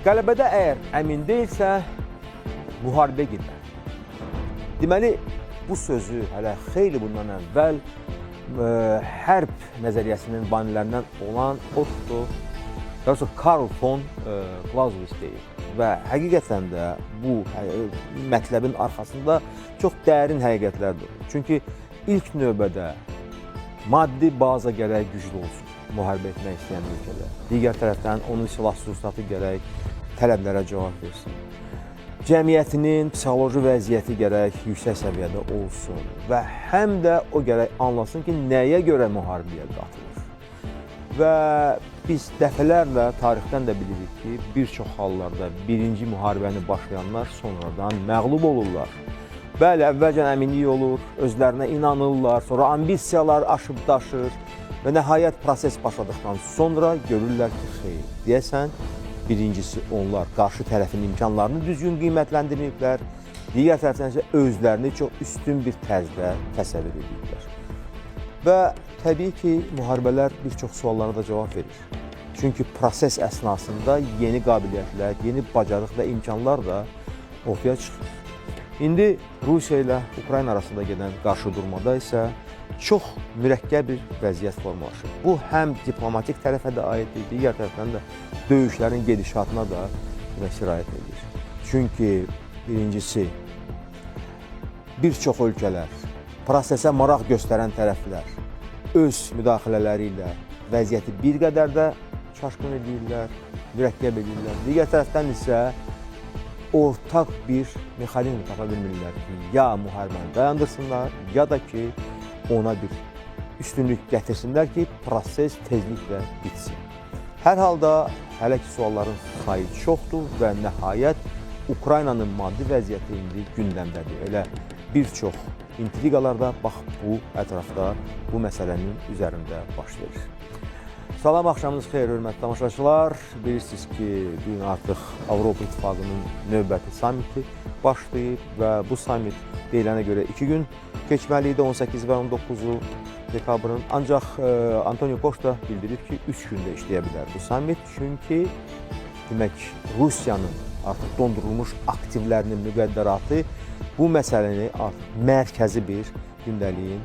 Qələbədə əgər əmin deyilsə, müharibəyə girmə. Deməli, bu sözü hələ xeyli bundan əvvəl hərb nəzəriyyəsinin banilərindən olan Otto, daha doğrusu Karl von Clausewitz deyir. Və həqiqətən də bu mətləbin arxasında çox dərin həqiqətlər durur. Çünki ilk növbədə maddi baza gərək güclü olsun müharibə etmək istəyən ölkədə. Digər tərəfdən onun silah-sursatı gərək tələblərə cavab versin. Cəmiyyətinin psixoloji vəziyyəti gərək yüksək səviyyədə olsun və həm də o gərək anlasın ki, nəyə görə müharibəyə qatılır. Və biz dəfələrlə tarixdən də bilirik ki, bir çox hallarda birinci müharibəni başlayanlar sonradan məğlub olurlar. Bəli, əvvəlcən əminlik olur, özlərinə inanırlar, sonra ambisiyalar aşıb daşır və nəhayət proses başladıqdan sonra görürlər ki, xeyr, deyəsən birincisi onlar qarşı tərəfin imkanlarını düzgün qiymətləndirməyiblər, digər tərəfdən isə özlərini çox üstün bir tərzdə təsəvvür ediblər. Və təbii ki, müharibələr bir çox suallara da cavab verir. Çünki proses əsnasında yeni qabiliyyətlər, yeni bacarıq və imkanlar da ortaya çıxır. İndi Rusiya ilə Ukrayna arasında gedən qarşıdurmada isə çox mürəkkəb bir vəziyyət formalaşır. Bu həm diplomatik tərəfə də aiddir, digər tərəfdən də döyüşlərin gedişatına da sirayət edir. Çünki birincisi, bir çox ölkələr, prosesə maraq göstərən tərəflər öz müdaxilələri ilə vəziyyəti bir qədər də çaşqın edirlər, mürəkkəb edirlər. Digər tərəfdən isə ortaq bir mexanizm tapa bilmirlər ki, ya müharibəni dayandırsınlar, ya da ki, ona bir üstünlük gətirsinlər ki, proses tezliklə bitsin. Hər halda hələ ki sualların sayı çoxdur və nəhayət Ukraynanın maddi vəziyyəti indi gündəmdədir. Elə bir çox intriqalar da bax bu ətrafda bu məsələnin üzərində baş verir. Salam, axşamınız xeyir, hörmətli tamaşaçılar. Bilirsiniz ki, bu gün artıq Avropa İttifaqının növbəti samiti başlayıb və bu samit deyilənə görə 2 gün keçməli idi, 18 və 19 dekabrın. Ancaq Antonio Costa bildirib ki, 3 gündə işləyə bilər bu samit. Çünki demək, Rusiyanın artıq dondurulmuş aktivlərinin müqəddəratı bu məsələni artıq mərkəzi bir gündəliyin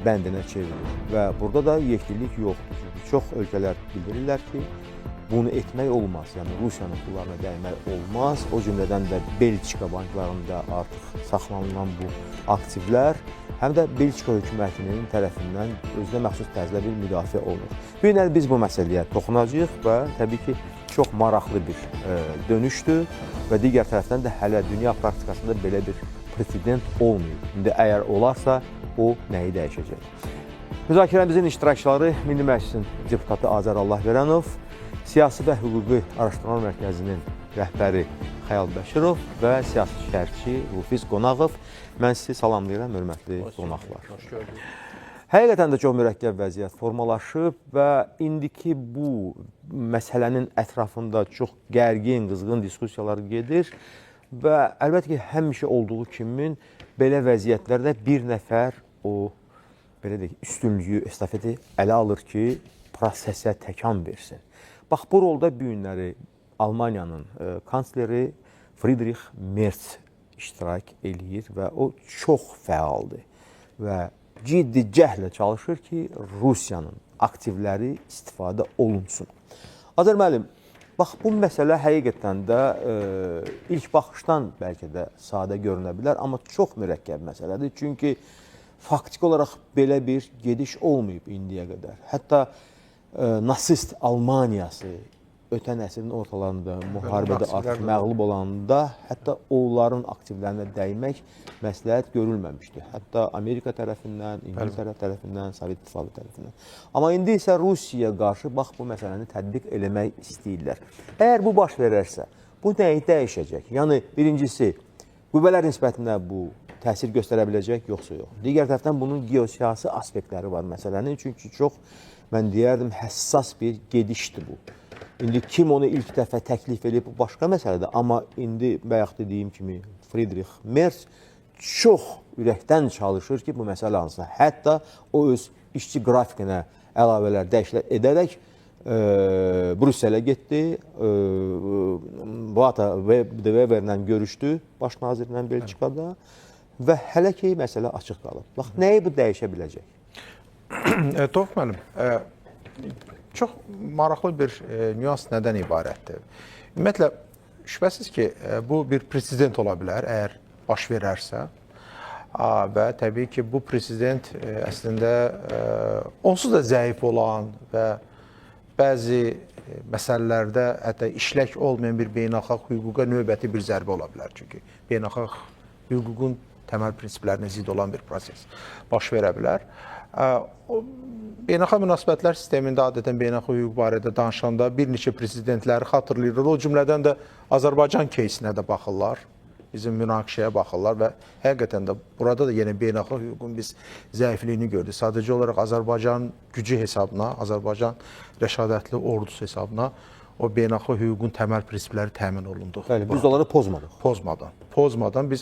bəndinə çevirir və burada da yekdilik yoxdur. Çünki çox ölkələr bildirirlər ki, bunu etmək olmaz. Yəni Rusiyanın pullarına dəymək olmaz. O cümlədən də Belçika banklarında artıq saxlanılan bu aktivlər həm də Belçika hökumətinin tərəfindən özünə məxsus tərzdə bir müdafiə olunur. Bu gün biz bu məsələyə toxunacağıq və təbii ki, çox maraqlı bir dönüşdür və digər tərəfdən də hələ dünya praktikasında belə bir president olmayıb. İndi əgər olarsa, o nəyi dəyişəcək? Müzakirəmizin iştirakçıları Milli Məclisin deputatı Azər Allahverənov, Siyasi və Hüquqi Araşdırma Mərkəzinin rəhbəri Xəyal Bəşirov və siyasi şərhçi Rufiz Qonağov. Mən sizi salamlayıram, hörmətli qonaqlar. Hoş gördük. Həqiqətən də çox mürəkkəb vəziyyət formalaşıb və indiki bu məsələnin ətrafında çox gərgin, qızğın diskussiyalar gedir və əlbəttə ki, həmişə olduğu kimi belə vəziyyətlərdə bir nəfər o belə deyək, üstünlüyü, estafeti ələ alır ki, prosesə təkan versin. Bax, bu rolda bu günləri Almaniyanın kansleri Friedrich Merz iştirak eləyir və o çox fəaldır və ciddi cəhdlə çalışır ki, Rusiyanın aktivləri istifadə olunsun. Azər müəllim, bax bu məsələ həqiqətən də ilk baxışdan bəlkə də sadə görünə bilər, amma çox mürəkkəb məsələdir. Çünki faktiki olaraq belə bir gediş olmayıb indiyə qədər. Hətta nasist Almaniyası ötən əsrin ortalarında müharibədə artıq məğlub olanda, hətta onların aktivlərinə dəymək məsləhət görülməmişdi. Hətta Amerika tərəfindən, İngiltərə tərəfindən, Sovet İttifaqı tərəfindən. Amma indi isə Rusiyaya qarşı bax bu məsələni tətbiq eləmək istəyirlər. Əgər bu baş verərsə, bu nəyi dəyişəcək? Yəni birincisi, qüvvələr nisbətinə bu təsir göstərə biləcək, yoxsa yox? Digər tərəfdən bunun geosiyasi aspektləri var məsələnin. Çünki çox, mən deyərdim, həssas bir gedişdir bu. İndi kim onu ilk dəfə təklif edib, bu başqa məsələdir. Amma indi bayaq dediyim kimi Friedrich Merz çox ürəkdən çalışır ki, bu məsələ alınsın. Hətta o öz işçi qrafikinə əlavələr, dəyişikliklər edərək Brüsselə getdi, Bata de Weverlə görüşdü, baş nazirlə Belçikada və hələ ki məsələ açıq qalıb. Bax, nəyi bu dəyişə biləcək? Tofiq müəllim, çox maraqlı bir nüans nədən ibarətdir? Ümumiyyətlə, şübhəsiz ki, bu bir president ola bilər, əgər baş verərsə. Və təbii ki, bu prezident əslində onsuz da zəif olan və bəzi məsələlərdə hətta işlək olmayan bir beynəlxalq hüquqa növbəti bir zərbə ola bilər. Çünki beynəlxalq hüququn təməl prinsiplərinə zidd olan bir proses baş verə bilər. O beynəlxalq münasibətlər sistemində adətən beynəlxalq hüquq barədə danışanda bir neçə prezidentləri xatırlayırlar. O cümlədən də Azərbaycan кейsinə də baxırlar. Bizim münaqişəyə baxırlar və həqiqətən də burada da yenə beynəlxalq hüququn biz zəifliyini gördük. Sadəcə olaraq Azərbaycan gücü hesabına, Azərbaycan rəşadətli ordusu hesabına o beynəlxalq hüququn təməl prinsipləri təmin olundu. Bəli, biz onları pozmadıq. Pozmadan biz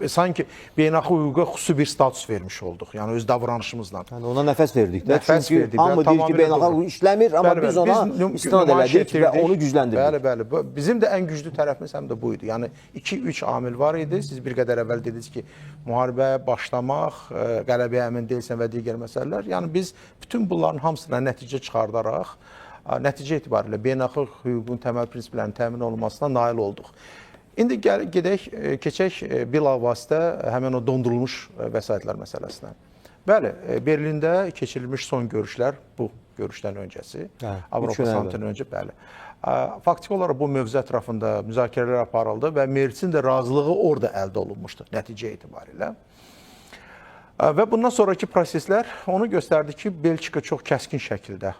sanki beynəlxalq hüquqa xüsusi bir status vermiş olduq. Yəni öz davranışımızla. Yəni ona nəfəs verdik də. Nəfəs çünki verdik. Hamı deyir ki, beynəlxalq hüquq işləmir, amma bəli, biz ona istinad elədik və onu gücləndirdik. Bəli, bəli. Bizim də ən güclü tərəfimiz həm də bu idi. Yəni 2-3 amil var idi. Siz bir qədər əvvəl dediniz ki, müharibəyə başlamaq, qələbəyə əmin deyilsən və digər məsələlər. Yəni biz bütün bunların hamısına nəticə çıxardaraq, nəticə etibarilə beynəlxalq hüququn təməl prinsiplərinin təmin olunmasına nail olduq. İndi gedək, keçək bilavasitə həmin o dondurulmuş vəsaitlər məsələsinə. Bəli, Berlində keçirilmiş son görüşlər bu görüşdən öncəsi, Avropa samitindən öncə, bəli. Faktiki olaraq bu mövzu ətrafında müzakirələr aparıldı və Mersin də razılığı orada əldə olunmuşdu nəticə etibarilə. Və bundan sonraki proseslər onu göstərdi ki, Belçika çox kəskin şəkildə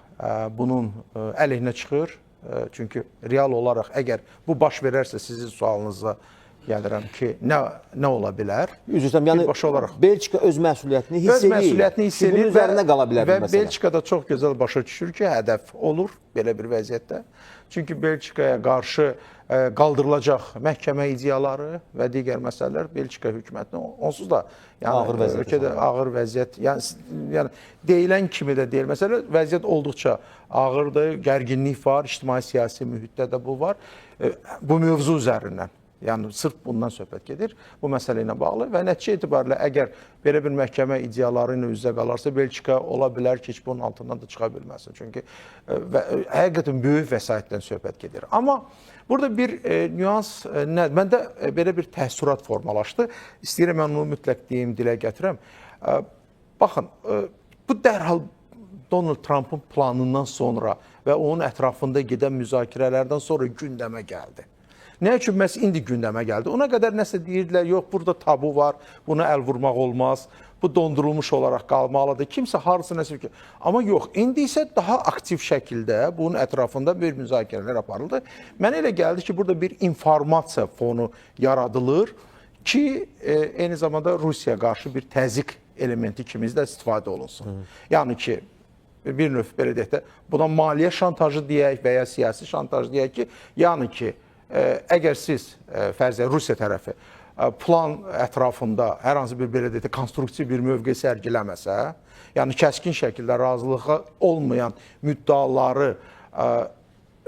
bunun əleyhinə çıxır. Çünki real olaraq əgər bu baş verərsə sizin sualınıza gəlirəm ki, nə ola bilər? Üzr istəyirəm, yəni olaraq Belçika öz məsuliyyətini hiss eləyir. Öz məsuliyyətini hiss eləyir və üzərinə qala bilər bu məsələ. Və Belçika da çox gözəl başa düşür ki, hədəf olur belə bir vəziyyətdə. Çünki Belçikaya qarşı qaldırılacaq məhkəmə iddiaları və digər məsələlər Belçika hökumətinə onsuz da yəni ölkədə ağır vəziyyət, yəni deyilən kimi də deyil. Məsələ vəziyyət olduqca ağırdır, gərginlik var, ictimai-siyasi mühitdə də bu var. Bu mövzu üzərindən. Yəni sırf bundan söhbət gedir bu məsələ ilə bağlı və nəticə etibarilə əgər belə bir məhkəmə iddiaları ilə üzə qalarsa Belçika ola bilər ki, heç bunun altından da çıxa bilməsin. Çünki həqiqətən böyük vəsaitdən söhbət gedir. Amma burada bir nüans nə? Məndə belə bir təəssürat formalaşdı. İstəyirəm mən onu mütləq deyim, dilə gətirəm. Baxın, bu dərhal Donald Trumpın planından sonra və onun ətrafında gedən müzakirələrdən sonra gündəmə gəldi. Nə üçün məhz indi gündəmə gəldi? Ona qədər nəsə deyirdilər, yox, burada tabu var, buna əl vurmaq olmaz, bu dondurulmuş olaraq qalmalıdır. Kimsə harası nəsə ki. Amma yox, indi isə daha aktiv şəkildə bunun ətrafında bir müzakirələr aparıldı. Mənə elə gəldi ki, burada bir informasiya fonu yaradılır ki, eyni zamanda Rusiyaya qarşı bir təzyiq elementi kimi də istifadə olunsun. Yəni ki, bir növ belə deyək də, buna maliyyə şantajı deyək və ya siyasi şantaj deyək ki, yəni ki, əgər siz, fərzən Rusiya tərəfi plan ətrafında hər hansı bir belə deyək də, konstruktiv bir mövqe sərgiləməsə, yəni kəskin şəkildə razılığa olmayan müddəaları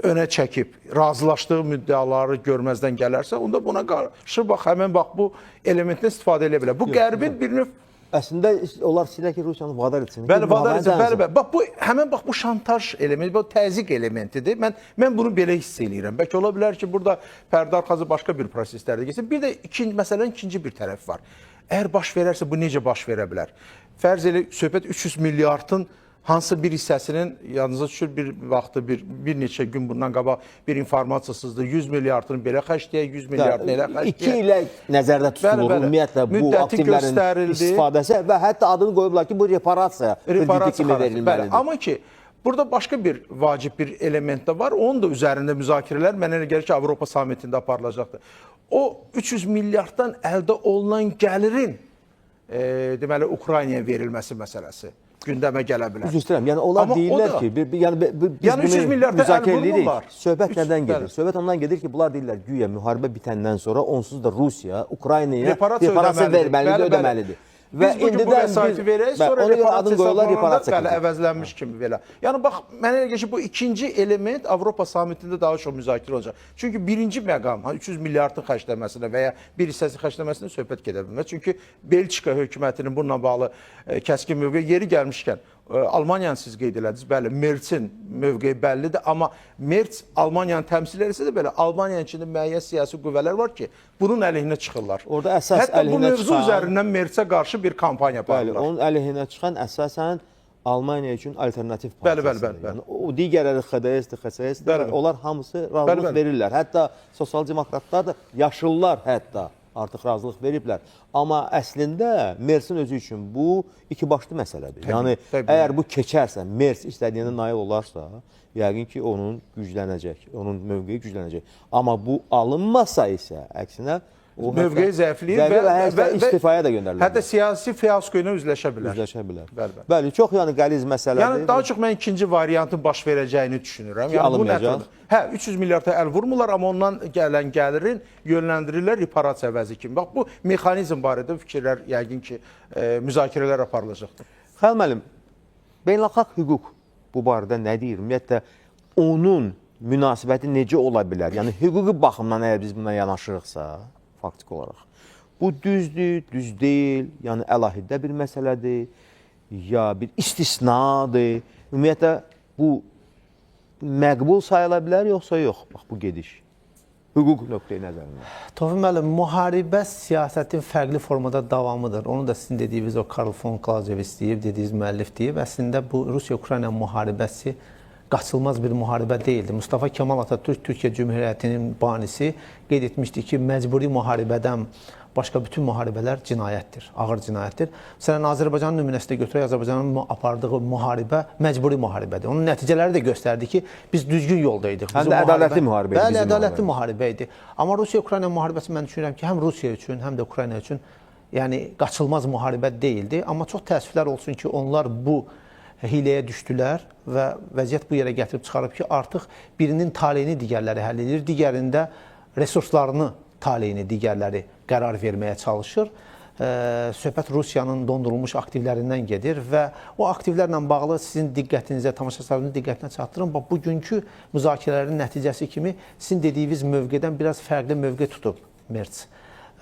önə çəkib, razılaşdığı müddəaları görməzdən gələrsə, onda buna qarşı bax, həmin bax bu elementdən istifadə edə bilər. Bu Qərbin bir növ Əslində onlar istəyirlər ki, Rusiyanı vadar etsin. Bəli, vadar etsin. Bəli, bəli. Bax bu həmin bax bu şantaj elementi, bu təzyiq elementidir. Mən bunu belə hiss eləyirəm. Bəlkə ola bilər ki, burada pərdə arxası başqa bir proseslərdə getsin. Bir də ikinci məsələnin ikinci bir tərəfi var. Əgər baş verərsə bu necə baş verə bilər? Fərz elə söhbət 300 milyardın hansı bir hissəsinin yadınıza düşür bir vaxtı bir neçə gün bundan qabaq bir informasiya sızdı. 100 milyardını belə xərcləyək, 100 milyardını elə xərcləyək. 2 ilə nəzərdə tutulur ümumiyyətlə bu aktivlərin istifadəsi və hətta adını qoyublar ki, bu reparasiya krediti kimi verilməlidir. Bəli, amma ki, burada başqa bir vacib bir element də var. Onun da üzərində müzakirələr mənə elə gəlir ki, Avropa samitində aparılacaqdır. O 300 milyarddan əldə olunan gəlirin deməli Ukraynaya verilməsi məsələsi gündəmə gələ bilər. Üzr istəyirəm. Yəni onlar amma deyirlər ki, yəni biz yəni 300 milyarda əl vurmurlar. Söhbət nədən gedir? Söhbət ondan gedir ki, bunlar deyirlər güya müharibə bitəndən sonra onsuz da Rusiya Ukraynaya reparasiya verməlidir, ödəməlidir. Və Biz bugün bu vəsaiti verək, sonra ona görə adını reparasiya qoyurlar hesablananda, reparasiya bəli, krediti. Əvəzlənmiş kimi belə. Yəni bax, mənə elə gəlir ki, bu ikinci element Avropa sammitində daha çox müzakirə olacaq. Çünki birinci məqam, ha, 300 milyardın xərclənməsinə və ya bir hissəsi xərclənməsinə söhbət gedə bilməz. Çünki Belçika hökumətinin bununla bağlı kəskin mövqeyi yeri gəlmişkən Almaniyanı siz qeyd elədiniz. Bəli, Mersin mövqeyi bəllidir, amma Merz Almaniyanı təmsil etsə də belə Almaniyanın içində müəyyən siyasi qüvvələr var ki, bunun əleyhinə çıxırlar. Orada əsas Hətta bu əleyhinə mövzu çıxan- üzərindən Mersə qarşı bir kampaniya Bəli, aparırlar. onun əleyhinə çıxan əsasən Almaniya üçün alternativ Bəli, bəli, partiyasıdır. bəli, bəli. Yəni o digərləri XDS-dir, XSS-dir, Bəli, bəli. onlar hamısı razılıq Bəli, bəli. verirlər. Hətta sosial demokratlar da, yaşıllar hətta artıq razılıq veriblər. Amma əslində Mersin özü üçün bu iki başlı məsələdir. Yəni əgər bu keçərsə, Mers istədiyinə nail olarsa, yəqin ki, onun güclənəcək, onun mövqeyi güclənəcək. Amma bu alınmasa isə, əksinə o Mövqeyi zəifləyir və, və istifaya da göndərilir. Hətta siyasi fiasko ilə üzləşə bilər. Üzləşə bilər. Bəli, bəli. Bəli, çox yəni qəliz məsələdir. Yəni daha çox mən ikinci variantın baş verəcəyini düşünürəm. Ki, Yəni bu alınmayacaq. nə? Hə, 300 milyarda əl vurmurlar, amma ondan gələn gəlirin yönləndirirlər reparasiya vəzi kimi. Bax bu mexanizm barədə fikirlər yəqin ki, müzakirələr aparılacaqdır. Xəlil müəllim, beynəlxalq hüquq bu barədə nə deyir? Ümumiyyətlə onun münasibəti necə ola bilər? Yəni hüquqi baxımdan əgər biz buna yanaşırıqsa, faktiki olaraq bu düzdür, düz deyil, yəni əlahiddə bir məsələdir, ya bir istisnadır. Ümumiyyətlə bu məqbul sayıla bilər yoxsa yox? Bax bu gediş. Hüquq nöqteyi nəzərindən. Tofiq müəllim, müharibə siyasətin fərqli formada davamıdır. Onu da sizin dediyiniz o Karl von Clausewitz deyib, dediyiniz müəllif deyib. Əslində bu Rusiya-Ukrayna müharibəsi qaçılmaz bir müharibə deyildi. Mustafa Kemal Atatürk Türkiyə Cümhuriyyətinin banisi qeyd etmişdi ki, məcburi müharibədən başqa bütün müharibələr cinayətdir, ağır cinayətdir. Məsələn, Azərbaycanın nümunəsində götürək, Azərbaycanın apardığı müharibə məcburi müharibədir. Onun nəticələri də göstərdi ki, biz düzgün yolda idik. Həm də ədalətli müharibə idi. Bəli, ədalətli müharibə idi. Amma Rusiya-Ukrayna müharibəsi mən düşünürəm ki, həm Rusiya üçün, həm də Ukrayna üçün, yəni qaçılmaz müharibə deyildi. Amma çox təəssüflər olsun ki, onlar bu hiləyə düşdülər və vəziyyət bu yerə gətirib çıxarıb ki, artıq birinin taleyini digərləri həll edir, digərində resurslarını taleyini digərləri qərar verməyə çalışır. Söhbət Rusiyanın dondurulmuş aktivlərindən gedir və o aktivlərlə bağlı sizin diqqətinizə, tamaşaçıların diqqətinə çatdırım. Bax, bugünkü müzakirələrin nəticəsi kimi sizin dediyiniz mövqedən biraz fərqli mövqe tutub Merz.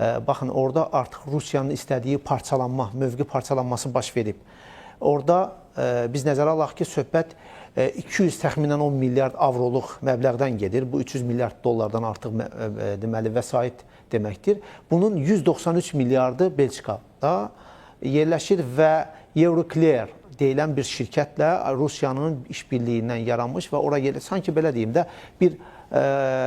Baxın, orada artıq Rusiyanın istədiyi parçalanma, mövqe parçalanması baş verib. Orada biz nəzərə alaq ki, söhbət 200 təxminən 10 milyard avroluq məbləğdən gedir. Bu 300 milyard dollardan artıq deməli vəsait deməkdir. Bunun 193 milyardı Belçikada yerləşir və Euroclear deyilən bir şirkətlə Rusiyanın işbirliyindən yaranmış və ora yerləşir. Sanki belə deyim də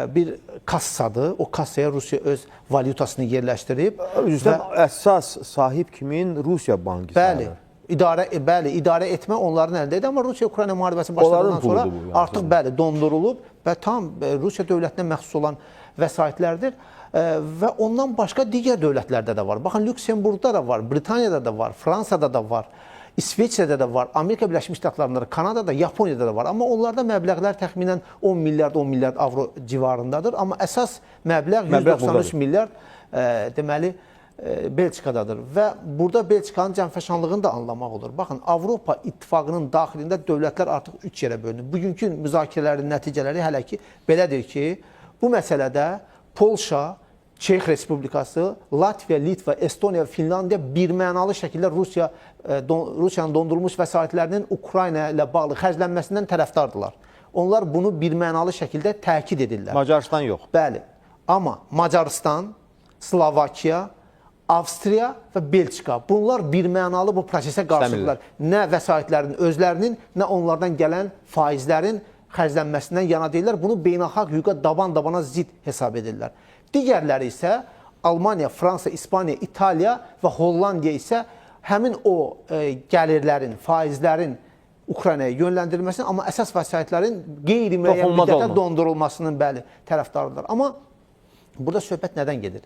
bir kassadır. O kassaya Rusiya öz valyutasını yerləşdirib. Üzrə əsas sahib kimin Rusiya bankı sayılır. Bəli. İdarə etmə onların əlində idi, amma Rusiya-Ukrayna müharibəsi başladıqdan sonra bu, yəni. Artıq bəli dondurulub və tam Rusiya dövlətinə məxsus olan vəsaitlərdir və ondan başqa digər dövlətlərdə də var. Baxın, Lüksemburqda da var, Britaniyada da var, Fransada da var, İsveçrədə də var, Amerika Birləşmiş Ştatlarında da, Kanadada, Yaponiyada da var. Amma onlarda məbləğlər təxminən 10 milyard, 10 milyard avro civarındadır. Amma əsas məbləğ 193 milyard deməli Belçikadadır və burada Belçikanın cənfəşanlığını da anlamaq olur. Baxın, Avropa İttifaqının daxilində dövlətlər artıq 3 yerə bölünür. Bugünkü müzakirələrin nəticələri hələ ki belədir ki, bu məsələdə Polşa, Çex Respublikası, Latviya, Litva, Estoniya, Finlandiya birmənalı şəkildə Rusiyanın dondurulmuş vəsaitlərinin Ukrayna ilə bağlı xərclənməsindən tərəfdardılar. Onlar bunu birmənalı şəkildə təkid edirlər. Macarıstan yox. Bəli. Amma Macarıstan, Slovakiya, Avstriya və Belçika. Bunlar birmənalı bu prosesə qarşıdırlar. Nə vəsaitlərin özlərinin, nə onlardan gələn faizlərin xərclənməsindən yana deyirlər. Bunu beynəlxalq hüquqa daban-dabana zid hesab edirlər. Digərləri isə Almaniya, Fransa, İspaniya, İtaliya və Hollandiya isə həmin o gəlirlərin, faizlərin Ukraynaya yönləndirilməsinin, amma əsas vəsaitlərin qeyri-müəyyən müddətə dondurulmasının bəli tərəfdarıdırlar. Amma burada söhbət nədən gedir?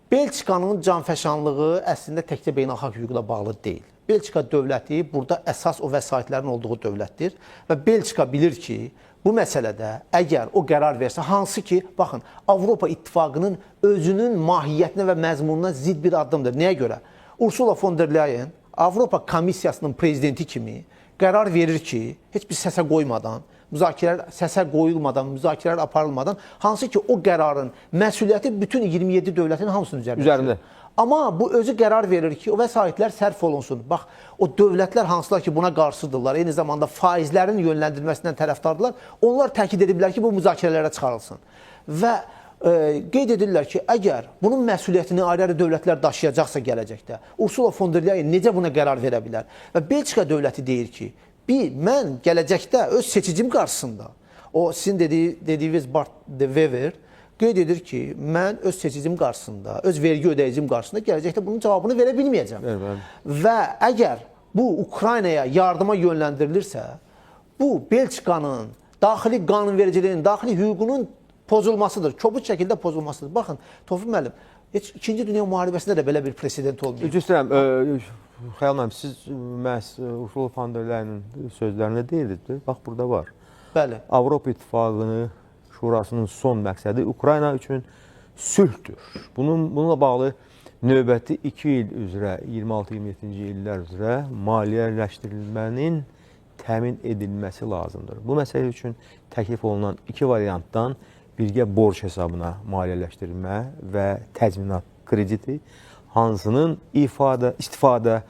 Belçikanın canfəşanlığı əslində təkcə beynəlxalq hüquqla bağlı deyil. Belçika dövləti burada əsas o vəsaitlərin olduğu dövlətdir və Belçika bilir ki, bu məsələdə əgər o qərar versə, hansı ki, baxın, Avropa İttifaqının özünün mahiyyətinə və məzmununa zidd bir addımdır. Nəyə görə? Ursula von der Leyen Avropa Komissiyasının prezidenti kimi qərar verir ki, heç bir səsə qoymadan, müzakirələr səsə qoyulmadan, müzakirələr aparılmadan, hansı ki o qərarın məsuliyyəti bütün 27 dövlətin hamısının üzərində. Amma bu özü qərar verir ki, o vəsaitlər sərf olunsun. Bax, o dövlətlər hansılar ki buna qarşıdırlar, eyni zamanda faizlərin yönləndirilməsindən tərəfdardırlar, onlar təkid ediblər ki, bu müzakirələrə çıxarılsın. Və qeyd edirlər ki, əgər bunun məsuliyyətini ayrı-ayrı dövlətlər daşıyacaqsa gələcəkdə, Ursula von der Leyen necə buna qərar verə bilər? Və Belçika dövləti deyir ki, mən gələcəkdə öz seçicim qarşısında, o sizin dediyiniz Bart de Wever qeyd edir ki, mən öz seçicim qarşısında, öz vergi ödəyicim qarşısında gələcəkdə bunun cavabını verə bilməyəcəm. Evet. Və əgər bu Ukraynaya yardıma yönləndirilirsə, bu Belçikanın daxili qanunvericiliyinin, daxili hüququnun pozulmasıdır. Kobud şəkildə pozulmasıdır. Baxın, Tofiq müəllim, heç İkinci Dünya müharibəsində də belə bir president olmayıb. Üzr istəyirəm, Xəyal müəllim, siz məhz Ursula von der Leyenin sözlərini deyirdiniz. Bax, burada var. Bəli. Avropa İttifaqının Şurasının son məqsədi Ukrayna üçün sülhdür. Bununla bağlı növbəti 2 il üzrə, 26-27-ci illər üzrə maliyyələşdirilmənin təmin edilməsi lazımdır. Bu məsələ üçün təklif olunan iki variantdan birgə borc hesabına maliyyələşdirilmə və təzminat krediti hansının istifadə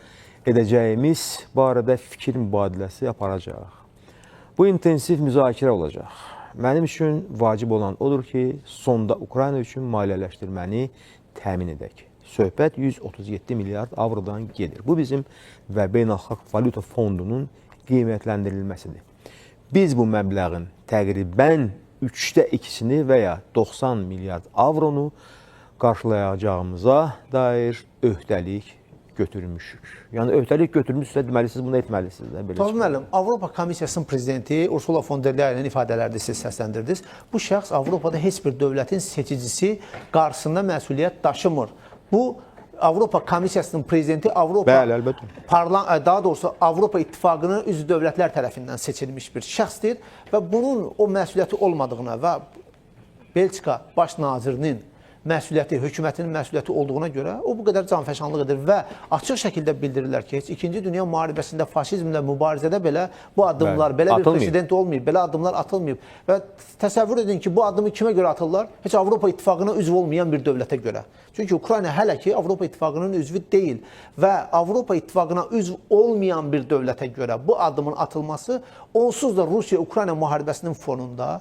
edəcəyimiz barədə fikir mübadiləsi aparacaq. Bu intensiv müzakirə olacaq. Mənim üçün vacib olan odur ki, sonda Ukrayna üçün maliyyələşdirməni təmin edək. Söhbət 137 milyard avrodan gedir. Bu bizim və Beynəlxalq Valyuta Fondunun qiymətləndirilməsidir. Biz bu məbləğin təqribən 3də 2-sini və ya 90 milyard avronu qarşılayacağımıza dair öhdəlik götürmüşük. Yəni öhdəlik götürmüşsünüzsə, deməli siz bunu etməlisiniz də. Tofiq müəllim, Avropa Komissiyasının prezidenti Ursula von der Leyenin ifadələrini siz səsləndirdiniz. Bu şəxs Avropada heç bir dövlətin seçicisi qarşısında məsuliyyət daşımır. Bu Avropa Komissiyasının prezidenti Avropa Bəli, əlbəttə. Daha doğrusu Avropa İttifaqının üzv dövlətlər tərəfindən seçilmiş bir şəxsdir və bunun o məsuliyyəti olmadığına və Belçika baş nazirinin məsuliyyəti, hökumətinin məsuliyyəti olduğuna görə o bu qədər canfəşanlıq edir və açıq şəkildə bildirirlər ki, heç İkinci Dünya müharibəsində faşizmlə mübarizədə belə bu addımlar, Bəli, belə bir atılmayıb. president olmayıb, belə addımlar atılmayıb. Və təsəvvür edin ki, bu addımı kimə görə atırlar? Heç Avropa İttifaqına üzv olmayan bir dövlətə görə. Çünki Ukrayna hələ ki Avropa İttifaqının üzvü deyil və Avropa İttifaqına üzv olmayan bir dövlətə görə bu addımın atılması onsuz da Rusiya-Ukrayna müharibəsinin fonunda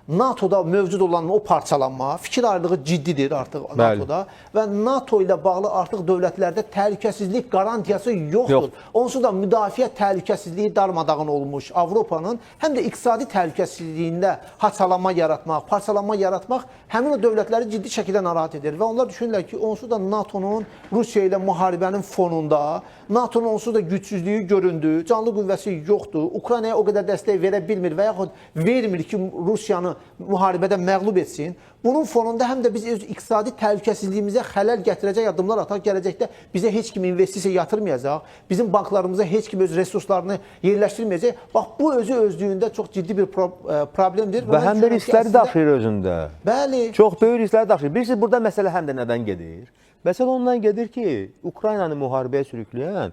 NATO-da mövcud olan o parçalanma, fikir ayrılığı ciddidir artıq NATO-da və NATO ilə bağlı artıq dövlətlərdə təhlükəsizlik qarantiyası yoxdur. Yox. Onsuz da müdafiə təhlükəsizliyi darmadağın olmuş Avropanın həm də iqtisadi təhlükəsizliyində haçalanma yaratmaq, parçalanma yaratmaq həmin o dövlətləri ciddi şəkildə narahat edir və onlar düşünürlər ki, onsuz da NATO-nun Rusiya ilə müharibənin fonunda NATO-nun onsuz da gücsüzlüyü göründü, canlı qüvvəsi yoxdur, Ukraynaya o qədər dəstək verə bilmir və yaxud vermir ki, Rusiyanı müharibədə məğlub etsin. Bunun fonunda həm də biz öz iqtisadi təhlükəsizliyimizə xələl gətirəcək addımlar ataq, gələcəkdə bizə heç kim investisiya yatırmayacaq, bizim banklarımıza heç kim öz resurslarını yerləşdirməyəcək. Bax, bu özü özlüyündə çox ciddi bir problemdir. Və həm də riskləri daşıyır özündə. Bəli. Çox böyük riskləri daşıyır. Bilirsiniz, burada məsələ həm də nədən gedir? Məsələ ondan gedir ki, Ukraynanı müharibəyə sürükləyən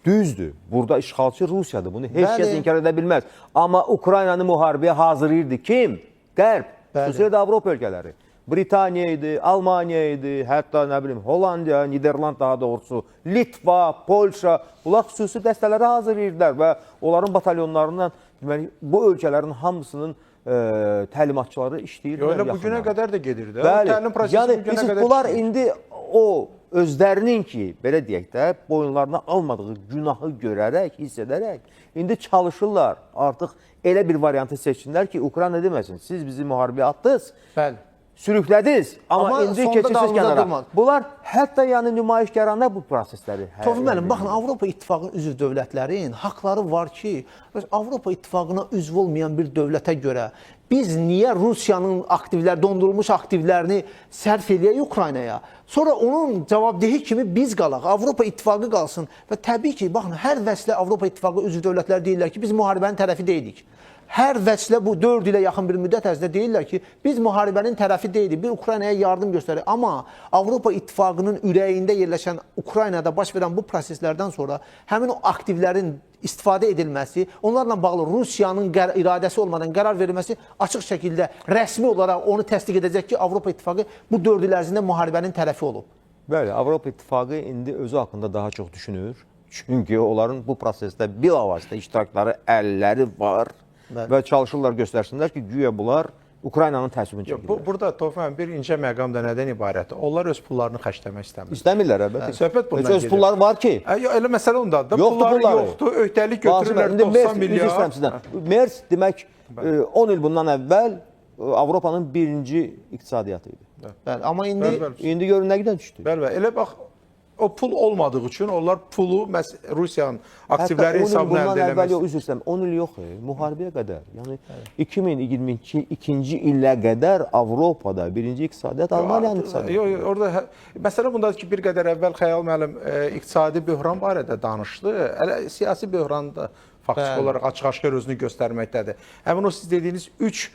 düzdür. Burada işğalçı Rusiyadır. Bunu heç kəs inkar edə bilməz. Amma Ukraynanı müharibəyə hazırlayırdı kim? Qərb, xüsusilə də Avropa ölkələri. Britaniya idi, Almaniya idi, hətta nə bilim Hollandiya, Niderland daha doğrusu, Litva, Polşa, bunlar xüsusi dəstələri hazırlayırdılar və onların batalyonlarından deməli bu ölkələrin hamısının təlimatçıları işləyirdilər. Elə bugünə qədər də gedirdi. Bəli. O təlim prosesi yəni, bugünə qədər bunlar işləyir. indi o özlərinin ki, belə deyək də, boyunlarına almadığı günahı görərək, hiss edərək indi çalışırlar artıq elə bir variantı seçsinlər ki, Ukrayna deməsin, siz bizi müharibəyə atdınız, Bəli. sürüklədiniz, amma indi keçirsiniz kənara. Durmaz. Bunlar hətta yəni nümayişkarana bu prosesləri. Tofiq müəllim, baxın, Avropa İttifaqının üzv dövlətlərin haqları var ki, Avropa İttifaqına üzv olmayan bir dövlətə görə biz niyə Rusiyanın aktivlər, dondurulmuş aktivlərini sərf eləyək Ukraynaya? Sonra onun cavabdehi kimi biz qalaq, Avropa İttifaqı qalsın və təbii ki, baxın, hər vəslə Avropa İttifaqı üzv dövlətləri deyirlər ki, biz müharibənin tərəfi deyilik. hər vəslə bu 4 ilə yaxın bir müddət ərzində deyirlər ki, biz müharibənin tərəfi deyilik, biz Ukraynaya yardım göstəririk. Amma Avropa İttifaqının ürəyində yerləşən Ukraynada baş verən bu proseslərdən sonra həmin o aktivlərin istifadə edilməsi, onlarla bağlı Rusiyanın iradəsi olmadan qərar verilməsi açıq şəkildə rəsmi olaraq onu təsdiq edəcək ki, Avropa İttifaqı bu 4 il ərzində müharibənin tərəfi olub. Bəli, Avropa İttifaqı indi özü haqqında daha çox düşünür. Çünki onların bu prosesdə bilavasitə iştirakları, əlləri var. Bəli. Və çalışırlar göstərsinlər ki, güya bunlar Ukraynanın təəssübünü çəkirlər. Burada Tofiq müəllim, bir incə məqam da nədən ibarətdir? Onlar öz pullarını xərcləmək istəmirlər. İstəmirlər əlbəttə. Söhbət bundan gedir. Öz pulları var ki. Yox, elə məsələ ondadır. Yoxdur pulları yoxdur, öhdəlik götürürlər 90 milyard. Merz demək 10 il bundan əvvəl Avropanın birinci iqtisadiyyatı idi. Bəli, amma indi görün nə qədər düşdü. Bəli, bəli. Elə bax o pul olmadığı üçün onlar pulu Rusiyanın aktivləri hesabına əldə eləmək. Yox, üzr istəyirəm, 10 il yox, müharibəyə qədər. Yəni 2022-ci ilə qədər Avropada birinci iqtisadiyyat Almaniyanın iqtisadiyyatı. Yox, yox, orada məsələ bundadır ki, bir qədər əvvəl Xəyal müəllim iqtisadi böhran barədə danışdı. Hələ siyasi böhran da faktiki olaraq açıq-aşkar özünü göstərməkdədir. Həmin o siz dediyiniz 3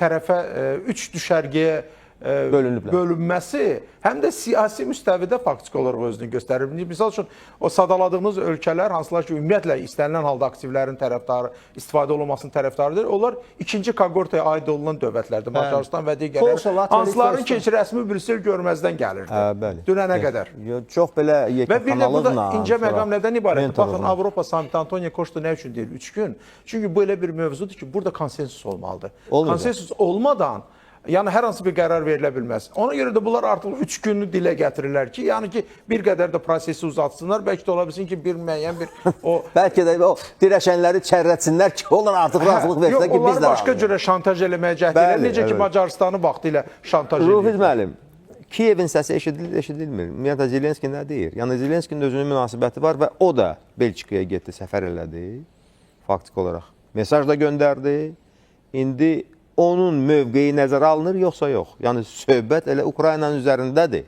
tərəfə, 3 düşərgəyə bölünməsi həm də siyasi müstəvidə faktiki olaraq özünü göstərir. Misal üçün, o sadaladığınız ölkələr, hansılar ki, ümumiyyətlə istənilən halda aktivlərin tərəfdarı, istifadə olunmasının tərəfdarıdır, onlar ikinci kohortaya aid olunan dövlətlərdir, Macarıstan və digərləri, hansıların ki, rəsmi Brüssel görməzdən gəlirdi. Dünənə qədər. Çox belə yekəxanalıqla. Və bir də burada incə məqam nədən ibarətdir? Baxın, Avropa samiti Antonio Costa nə üçün deyir? 3 gün. Çünki bu elə bir mövzudur ki, burada konsensus olmalıdır. Konsensus olmadan yəni hər hansı bir qərar verilə bilməz. Ona görə də bunlar artıq 3 günlü dilə gətirirlər ki, yəni ki, bir qədər də prosesi uzatsınlar. Bəlkə də ola bilsin ki, bir müəyyən bir o bəlkə də o dirəşənləri çərrətsinlər ki, onlar artıq razılıq versinlər ki, biz də başqa cürə şantaj eləməyə cəhd edirlər. Necə ki, Macarıstanı vaxtilə şantaj edirlər. Rufiz müəllim, Kiyevin səsi eşidilir, eşidilmir. Ümumiyyətlə Zelenski nə deyir? Yəni Zelenskinin özünün münasibəti var və o da Belçikaya getdi, səfər elədi faktiki olaraq. Mesaj da göndərdi. İndi onun mövqeyi nəzərə alınır, yoxsa yox? Yəni, söhbət elə Ukraynanın üzərindədir.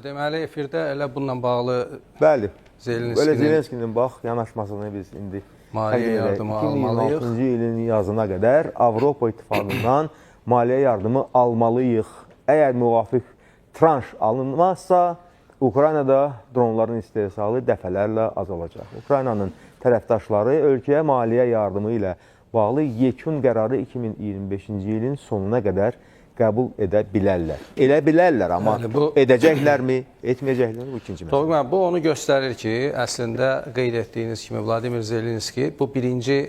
Deməli, efirdə elə bununla bağlı bəli, Zelenskinin, Zelenskinin bax, yanaşmasını biz indi maliyyə yardımı almalıyıq. 2026-cı ilin yazına qədər Avropa İttifaqından maliyyə yardımı almalıyıq. Əgər müvafiq tranş alınmazsa, Ukraynada dronların istehsalı dəfələrlə azalacaq. Ukraynanın tərəfdaşları ölkəyə maliyyə yardımı ilə bağlı yekun qərarı 2025-ci ilin sonuna qədər qəbul edə bilərlər. Elə bilərlər, amma yəni, bu, edəcəklərmi, etməyəcəklərmi bu ikinci məsələ. Tofiq, bu onu göstərir ki, əslində qeyd etdiyiniz kimi Vladimir Zelenski bu birinci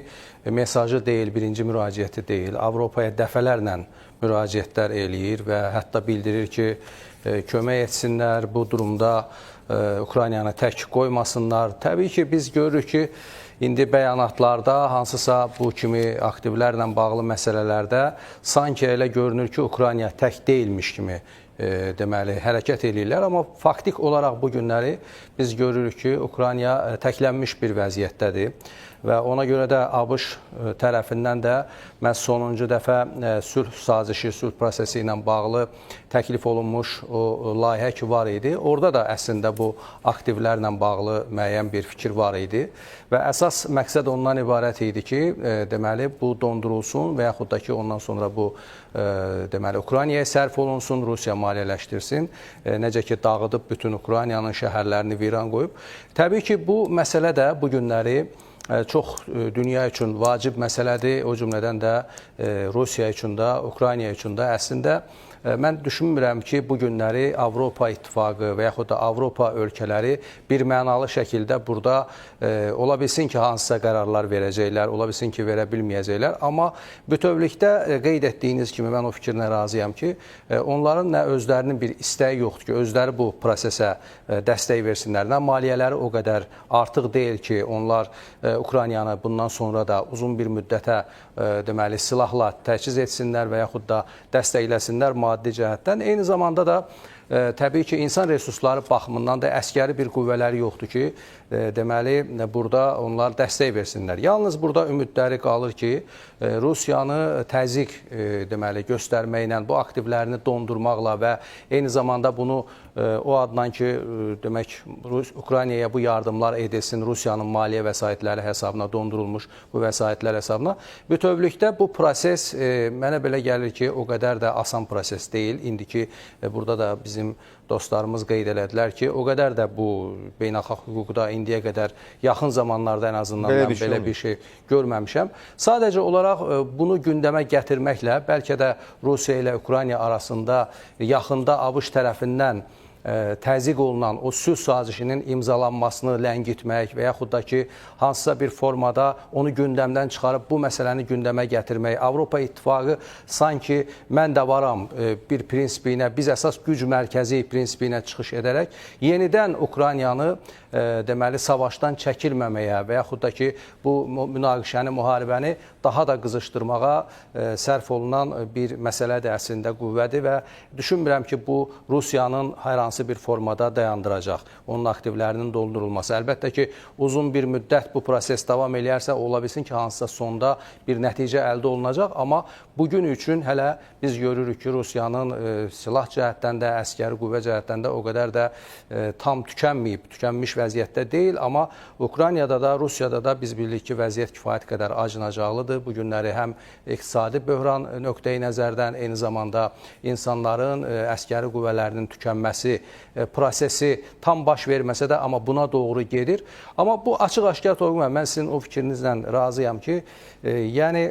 mesajı deyil, birinci müraciəti deyil. Avropaya dəfələrlə müraciətlər eləyir və hətta bildirir ki, kömək etsinlər, bu durumda Ukraynanı tək qoymasınlar. Təbii ki, biz görürük ki, İndi bəyanatlarda hansısa bu kimi aktivlərlə bağlı məsələlərdə sanki elə görünür ki, Ukrayna tək deyilmiş kimi deməli, hərəkət eləyirlər. Amma faktik olaraq bu günləri biz görürük ki, Ukrayna təklənmiş bir vəziyyətdədir. Və ona görə də ABŞ tərəfindən də məhz sonuncu dəfə sülh sazişi, sülh prosesi ilə bağlı təklif olunmuş o layihə ki var idi. Orada da əslində bu aktivlərlə bağlı müəyyən bir fikir var idi. Və əsas məqsəd ondan ibarət idi ki, deməli, bu dondurulsun və yaxud da ki, ondan sonra bu deməli, Ukraynaya sərf olunsun, Rusiya maliyyələşdirsin. Necə ki, dağıdıb bütün Ukraynanın şəhərlərini viran qoyub. Təbii ki, bu məsələ də bu günləri çox dünya üçün vacib məsələdir. O cümlədən də Rusiya üçün də, Ukrayna üçün də əslində mən düşünmürəm ki, bu günləri Avropa İttifaqı və yaxud da Avropa ölkələri bir mənalı şəkildə burada ola bilsin ki, hansısa qərarlar verəcəklər, ola bilsin ki, verə bilməyəcəklər. Amma bütövlükdə qeyd etdiyiniz kimi mən o fikrinə razıyam ki, onların nə özlərinin bir istəyi yoxdur ki, özləri bu prosesə dəstək versinlər. Nə maliyyələri o qədər artıq deyil ki, onlar Ukraynanı bundan sonra da uzun bir müddətə deməli, silahla təchiz etsinlər və yaxud da dəstəkləsinlər maddi cəhətdən. Eyni zamanda da Təbii ki, insan resursları baxımından da əskəri bir qüvvələri yoxdur ki, deməli, burada onlar dəstək versinlər. Yalnız burada ümidləri qalır ki, Rusiyanı təzyiq deməli, göstərməklə, bu aktivlərini dondurmaqla və eyni zamanda bunu o addan ki, demək, Ukraynaya bu yardımlar edilsin, Rusiyanın maliyyə vəsaitləri hesabına dondurulmuş bu vəsaitlər hesabına. Bütövlükdə bu proses mənə belə gəlir ki, o qədər də asan proses deyil. İndiki burada da bizim dostlarımız qeyd elədilər ki, o qədər də bu beynəlxalq hüquqda indiyə qədər yaxın zamanlarda ən azından mən belə bir şey görməmişəm. Sadəcə olaraq bunu gündəmə gətirməklə bəlkə də Rusiya ilə Ukrayna arasında yaxında ABŞ tərəfindən təzyiq olunan o sülh sazişinin imzalanmasını ləngitmək və yaxud da ki, hansısa bir formada onu gündəmdən çıxarıb bu məsələni gündəmə gətirmək. Avropa İttifaqı sanki mən də varam bir prinsipi ilə, biz əsas güc mərkəzi prinsipi ilə çıxış edərək yenidən Ukraynanı deməli savaşdan çəkilməməyə və yaxud da ki, bu münaqişəni, müharibəni daha da qızışdırmağa sərf olunan bir məsələdir əslində, qüvvədir və düşünmürəm ki, bu Rusiyanın hər hansı bir formada dayandıracaq onun aktivlərinin doldurulması. Əlbəttə ki, uzun bir müddət bu proses davam eləyərsə, ola bilsin ki, hansısa sonda bir nəticə əldə olunacaq, amma bugün üçün hələ biz görürük ki, Rusiyanın silah cəhətdən də, əskəri qüvvə cəhətdən də o qədər də tam tükənməyib, tükənmiş vəziyyətdə deyil, amma Ukraynada da, Rusiyada da biz bilirik ki, vəziyyət kifayət qədər acınacaqlıdır. Bu günləri həm iqtisadi böhran nöqteyi nəzərdən, eyni zamanda insanların, əskəri qüvvələrinin tükənməsi prosesi tam baş verməsə də, amma buna doğru gedir. Amma bu açıq-aşkar Toğrul müəllim, mən sizin o fikrinizlə razıyam ki, yəni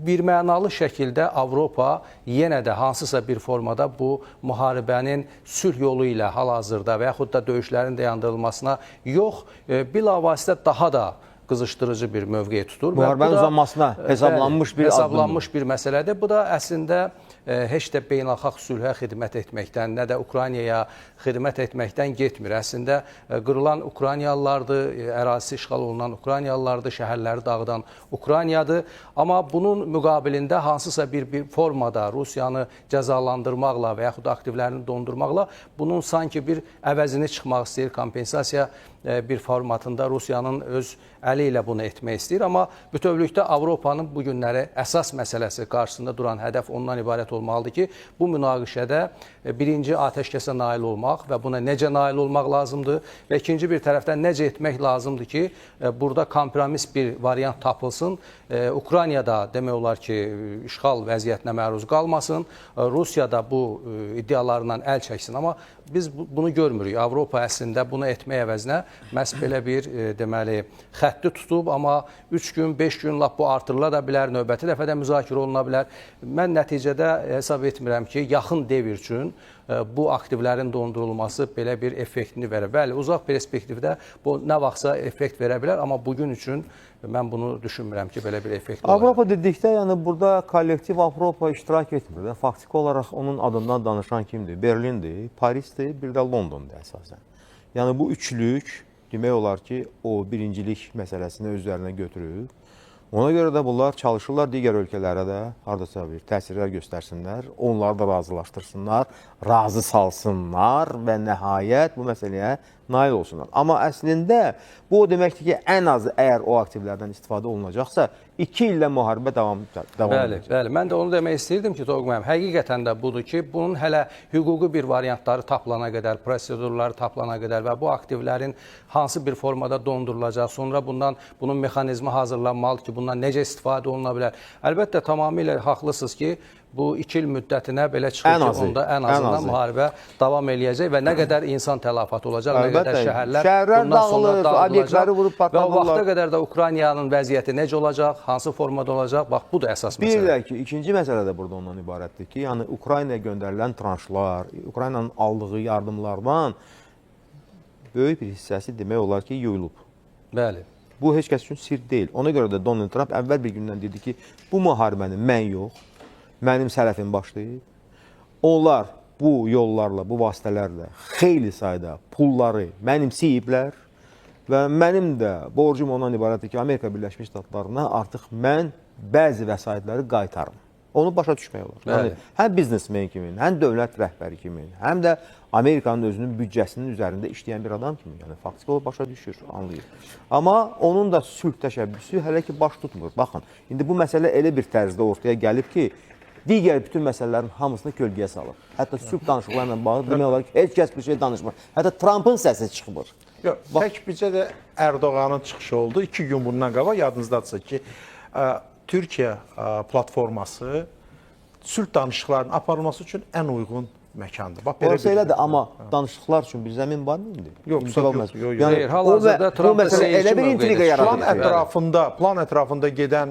bir mənalı şəkildə Avropa yenə də hansısa bir formada bu müharibənin sülh yolu ilə hal-hazırda və yaxud da döyüşlərin dayandırılmasına yox, bilavasitə daha da qızışdırıcı bir mövqe tutur. Müharibənin uzanmasına hesablanmış bir hesablanmış bir məsələdir. Bu da əslində heç də beynəlxalq sülhə xidmət etməkdən, nə də Ukraynaya xidmət etməkdən getmir. Əslində qırılan Ukraynalılardır, ərazisi işğal olunan Ukraynalılardır, şəhərləri dağıdan Ukraynadır. Amma bunun müqabilində hansısa bir formada Rusiyanı cəzalandırmaqla və yaxud aktivlərini dondurmaqla bunun sanki bir əvəzini çıxmaq istəyir, kompensasiya bir formatında Rusiyanın öz əli ilə bunu etmək istəyir. Amma bütövlükdə Avropanın bu günləri əsas məsələsi qarşısında duran hədəf ondan ibarət olmalıdır ki, bu münaqişədə birinci atəşkəsə nail olmaq və buna necə nail olmaq lazımdır və ikinci bir tərəfdən necə etmək lazımdır ki, burada kompromis bir variant tapılsın. Ukraynada demək olar ki, işğal vəziyyətinə məruz qalmasın, Rusiya da bu iddialarından əl çəksin. Amma biz bunu görmürük. Avropa əslində bunu etmək əvəzinə məhz belə bir deməli xətti tutub, amma 3 gün, 5 gün lap bu artırıla da bilər, növbəti dəfə də müzakirə oluna bilər. Mən nəticədə hesab etmirəm ki, yaxın devr üçün bu aktivlərin dondurulması belə bir effektini verər. Bəli, uzaq perspektivdə bu nə vaxtsa effekt verə bilər, amma bugün üçün mən bunu düşünmürəm ki, belə bir effekt olacaq. Avropa dedikdə, yəni burada kollektiv Avropa iştirak etmir. Faktiki olaraq onun adından danışan kimdir? Berlindir, Parisdir, bir də Londondur əsasən. Yəni bu üçlük demək olar ki, o birincilik məsələsini özlərinə götürüb. Ona görə də bunlar çalışırlar digər ölkələrə də hardasa bir təsirlər göstərsinlər, onları da razılaşdırsınlar, razı salsınlar və nəhayət bu məsələyə nail olsunlar. Amma əslində bu o deməkdir ki, ən azı əgər o aktivlərdən istifadə olunacaqsa, 2 illə müharibə davam edəcək. Bəli, mən də onu demək istəyirdim ki, Toğrul müəllim, həqiqətən də budur ki, bunun hələ hüquqi bir variantları tapılana qədər, prosedurları tapılana qədər və bu aktivlərin hansı bir formada dondurulacaq, sonra bunun mexanizmi hazırlanmalıdır ki, bundan necə istifadə oluna bilər. Əlbəttə, tamamilə haqlısınız ki, bu 2 il müddətinə belə çıxır ki, onda ən azından müharibə davam eləyəcək və nə qədər insan tələfatı olacaq, nə qədər şəhərlər bundan sonra dağılacaq və o vaxta qədər də Ukraynanın vəziyyəti necə olacaq, hansı formada olacaq, bax bu da əsas məsələ. Bir də ki, ikinci məsələ də burada ondan ibarətdir ki, yəni Ukraynaya göndərilən tranşlar, Ukraynanın aldığı yardımlardan böyük bir hissəsi demək olar ki, yuyulub. Bəli. Bu heç kəs üçün sirr deyil. Ona görə də Donald Trump əvvəl bir gündən dedi ki, bu müharibəni mən yox, mənim sələfim başlayıb. Onlar bu yollarla, bu vasitələrlə xeyli sayda pulları mənimsəyiblər və mənim də borcum ondan ibarətdir ki, Amerika Birləşmiş Ştatlarına artıq mən bəzi vəsaitləri qaytarım. Onu başa düşmək olar. Bəli. Yəni həm biznesmen kimi, həm dövlət rəhbəri kimi, həm də Amerikanın özünün büdcəsinin üzərində işləyən bir adam kimi, yəni faktiki o başa düşür, anlayır. Amma onun da sülh təşəbbüsü hələ ki baş tutmur. Baxın, indi bu məsələ elə bir tərzdə ortaya gəlib ki, digər bütün məsələlərin hamısını kölgəyə salıb. Hətta sülh danışıqlarla bağlı demək olar ki, heç kəs bir şey danışmır. Hətta Trampın səsi çıxmır. Yox, tək bizə də Ərdoğanın çıxışı oldu. 2 gün bundan qabaq yadınızdadırsa ki, Türkiyə platforması sülh danışıqlarının aparılması üçün ən uyğun məkandır. Bax, belə Orası bir- elədir, amma danışıqlar üçün bir zəmin varmı indi? Yox, İndi yox, olmaz. yox, yox. Yəni Xeyr, hal-hazırda bu Tramp da məsələ elə seyirci bir intriqa mövqeyində yaradır. Plan Bəli. ətrafında, plan ətrafında gedən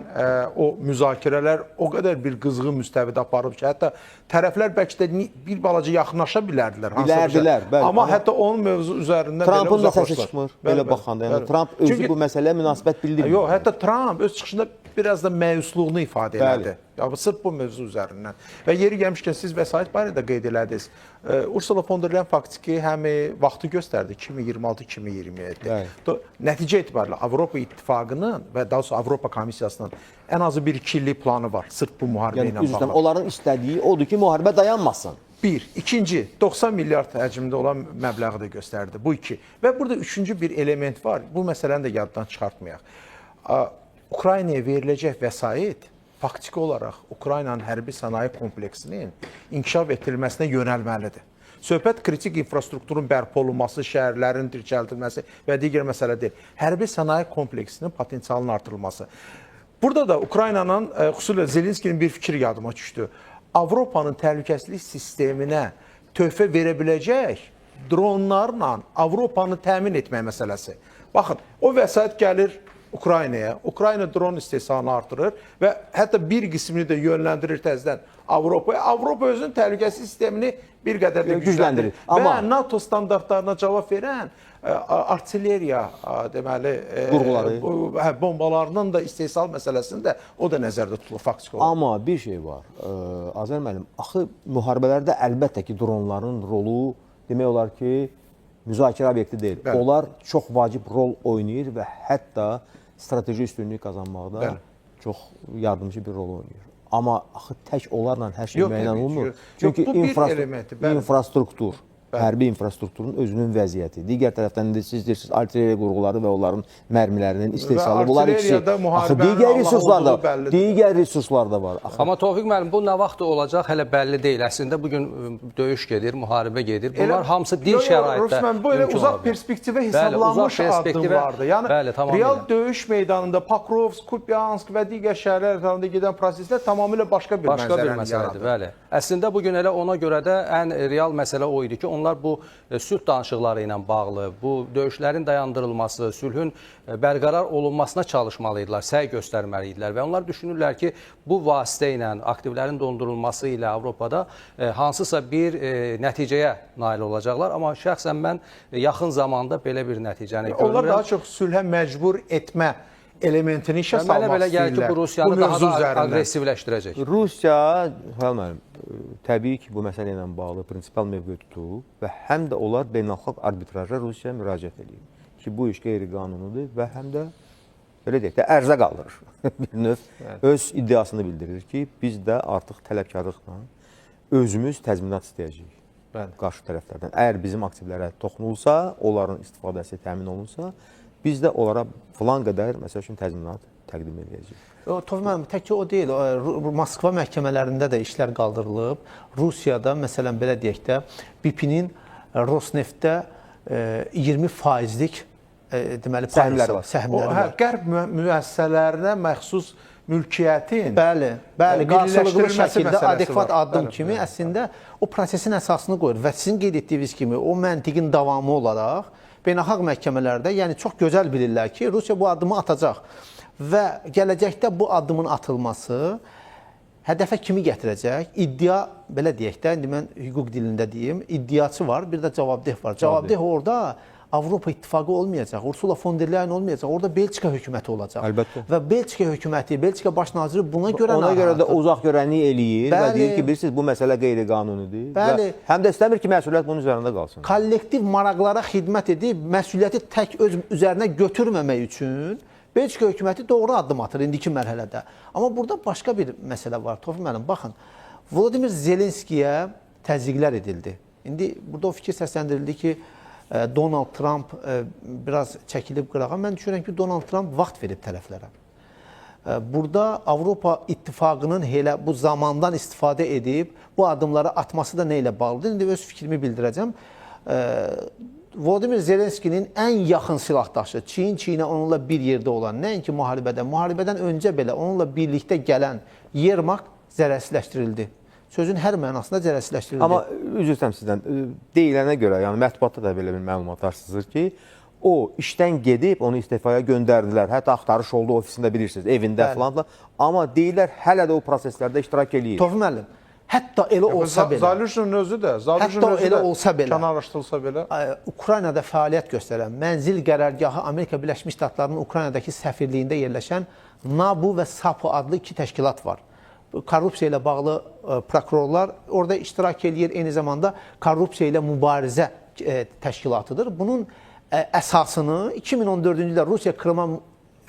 o müzakirələr o qədər bir qızğın müstəvidə aparıb ki, hətta tərəflər bəlkə də bir balaca yaxınlaşa bilərdilər. hansısa bir şey. Bilərdilər, bəli, Amma amma hətta onun mövzu üzərindən belə Trampın da səsi uzaqlaşdılar. çıxmır Bəli, belə bəli, baxanda. Yəni bəli. Tramp özü Çünki- bu məsələyə münasibət bildirmir. Yox, hətta Tramp öz çıxışında biraz da məyusluğunu ifadə Bəli. elədi. Ya bu sırf bu mövzu üzərindən. Və yeri gəlmişkən siz vəsait barədə qeyd elədiniz. Ursula von der Leyen faktiki həm vaxtı göstərdi 2026-2027. Bəli. Nəticə etibarilə Avropa İttifaqının və daha sonra Avropa Komissiyasının ən azı bir 2 illik planı var sırf bu müharibə Yəni ilə üzr istəyirəm, bağlı. onların istədiyi odur ki, müharibə dayanmasın. Bir. İkinci, 90 milyard həcmində olan məbləği də göstərdi. Bu iki. Və burada üçüncü bir element var. Bu məsələni də yaddan çıxartmayaq. Ukraynaya veriləcək vəsait faktiki olaraq Ukraynanın hərbi sənaye kompleksinin inkişaf etdirilməsinə yönəlməlidir. Söhbət kritik infrastrukturun bərpa olunması, şəhərlərin dirçəldilməsi və digər məsələ deyil. Hərbi sənaye kompleksinin potensialının artırılması. Burada da Ukraynanın, xüsusilə Zelenskinin bir fikri yadıma düşdü. Avropanın təhlükəsizlik sisteminə töhfə verə biləcək dronlarla Avropanı təmin etmək məsələsi. Baxın, o vəsait gəlir Ukraynaya. Ukrayna dron istehsalını artırır və hətta bir qismini də yönləndirir təzədən Avropaya. Avropa özünün təhlükəsizlik sistemini bir qədər də Gücləndirir. gücləndirir. Amma- Və NATO standartlarına cavab verən artilleriya deməli Qurğuları. Bombalarının da istehsal məsələsini də o da nəzərdə tutulur faktiki olaraq. Amma bir şey var. Azər müəllim, axı müharibələrdə əlbəttə ki, dronların rolu demək olar ki, müzakirə obyekti deyil. Bəli. Onlar çox vacib rol oynayır və hətta strateji üstünlük qazanmaqda Bəli. çox yardımçı bir rol oynayır. Amma axı tək onlarla hər şey Yox, müəyyən təbii ki, olunmur. yox. Çünki Yox, bu bir elementi, bəli. infrastruktur, hərbi infrastrukturun özünün vəziyyəti. Digər tərəfdən də siz deyirsiniz, artilleriya qurğuları və onların mərmilərinin istehsalı. Bunlar ikisi. artilleriyada Axı müharibənin digər Allah resurslar da, olduğu bəllidir. digər resurslar da var. Axı Amma Tofiq müəllim, bu nə vaxt olacaq hələ bəlli deyil. Əslində bu gün döyüş gedir, müharibə gedir. Bunlar hamısı bir şəraitdə Rus müəllim, bu elə mümkün uzaq ola bilər. perspektivə Bəli, hesablanmış uzaq perspektivə, addımlardır. Yəni bəli, tamamilə. real döyüş meydanında Pokrovsk, Kupyansk və digər şəhərlər ətrafında gedən proseslər tamamilə başqa bir Başqa bir mənzərəni məsələdir, yaradır. bəli. Əslində bu gün elə ona görə də ən real məsələ o idi ki, onlar bu sülh danışıqları ilə bağlı, bu döyüşlərin dayandırılması, sülhün bərqərar olunmasına çalışmalı idilər, səy göstərməli idilər və onlar düşünürlər ki, bu vasitə ilə, aktivlərin dondurulması ilə Avropada hansısa bir nəticəyə nail olacaqlar. Amma şəxsən mən yaxın zamanda belə bir nəticəni Onlar görmürəm. daha çox sülhə məcbur etmə elementini işə Və mənə salmaq belə gəlir ki, istəyirlər. bu Rusiyanı daha mövzu da üzərindən. aqressivləşdirəcək. Rusiya, Xəyal müəllim, təbii ki, bu məsələ ilə bağlı prinsipial mövqe tutub və həm də onlar beynəlxalq arbitraja Rusiyaya müraciət eləyib ki, bu iş qeyri-qanunudur və həm də belə deyək də ərzə qaldırır. Bir növ öz iddiasını bildirir ki, biz də artıq tələbkarlıqla özümüz təzminat istəyəcəyik. Bəli. Qarşı tərəflərdən. Əgər bizim aktivlərə toxunulsa, onların istifadəsi təmin olunsa, biz də onlara filan qədər, məsəl üçün, təzminat təqdim edəcəyik. Tofiq müəllim, təkcə o deyil, Moskva məhkəmələrində də işlər qaldırılıb. Rusiyada, məsələn, belə deyək də, BP-nin Rosneftdə 20%lik deməli Səhmləri var. O, Səhmləri hə, var. qərb müəssisələrinə məxsus mülkiyyətin Bəli, bəli, qarşılıqlı milliləşdirilməsi şəkildə məsələsi adekvat var. addım Bəli, kimi bəli. əslində o prosesin əsasını qoyur və sizin qeyd etdiyiniz kimi o məntiqin davamı olaraq beynəlxalq məhkəmələrdə, yəni çox gözəl bilirlər ki, Rusiya bu addımı atacaq və gələcəkdə bu addımın atılması hədəfə kimi gətirəcək? İddia, belə deyək də, indi mən hüquq dilində deyim, iddiaçı var, bir də cavabdeh var. Cavabdeh orada Avropa İttifaqı olmayacaq, Ursula von der Leyen olmayacaq, orada Belçika hökuməti olacaq. Əlbəttə. Və Belçika hökuməti, Belçika baş naziri buna görə Ona görə də narahatdır. uzaq görənlik eləyir və Bəli. deyir ki, bilirsiniz bu məsələ qeyri-qanunidir Bəli. və həm də istəmir ki, məsuliyyət bunun üzərində qalsın. Kollektiv maraqlara xidmət edib məsuliyyəti tək öz üzərinə götürməmək üçün Belçika hökuməti doğru addım atır indiki mərhələdə. Amma burada başqa bir məsələ var. Tofiq müəllim, baxın. Volodimir Zelenskiyə təzyiqlər edildi. İndi burada o fikir səsləndirildi ki, Donald Trump biraz çəkilib qırağa. Mən düşünürəm ki, Donald Trump vaxt verib tərəflərə. Burada Avropa İttifaqının elə bu zamandan istifadə edib bu addımları atması da nə ilə bağlıdır? İndi öz fikrimi bildirəcəm. Volodimir Zelenskinin ən yaxın silahdaşı, çiyin-çiyinə onunla bir yerdə olan, nəinki müharibədən, müharibədən öncə belə onunla birlikdə gələn Yermak zərərsizləşdirildi. Sözün hər mənasında zərərsizləşdirildi. Amma üzr istəyirəm sizdən, deyilənə görə, yəni mətbuatda da belə bir məlumatlar sızır ki, o işdən gedib, onu istefaya göndərdilər. Hətta axtarış oldu ofisində, bilirsiniz, evində falan. Amma deyirlər hələ də o proseslərdə iştirak eləyir. Tofiq müəllim, hətta elə olsa belə. Zalujinin özü də, hətta elə olsa belə, kənarlaşdırılsa belə, Ukraynada fəaliyyət göstərən mənzil qərargahı Amerika Birləşmiş Ştatlarının Ukraynadakı səfirliyində yerləşən NABU və SAPO adlı iki təşkilat var. Korrupsiya ilə bağlı prokurorlar orada iştirak eləyir, eyni zamanda korrupsiya ilə mübarizə təşkilatıdır. Bunun əsasını 2014-cü ildə Rusiya Krıma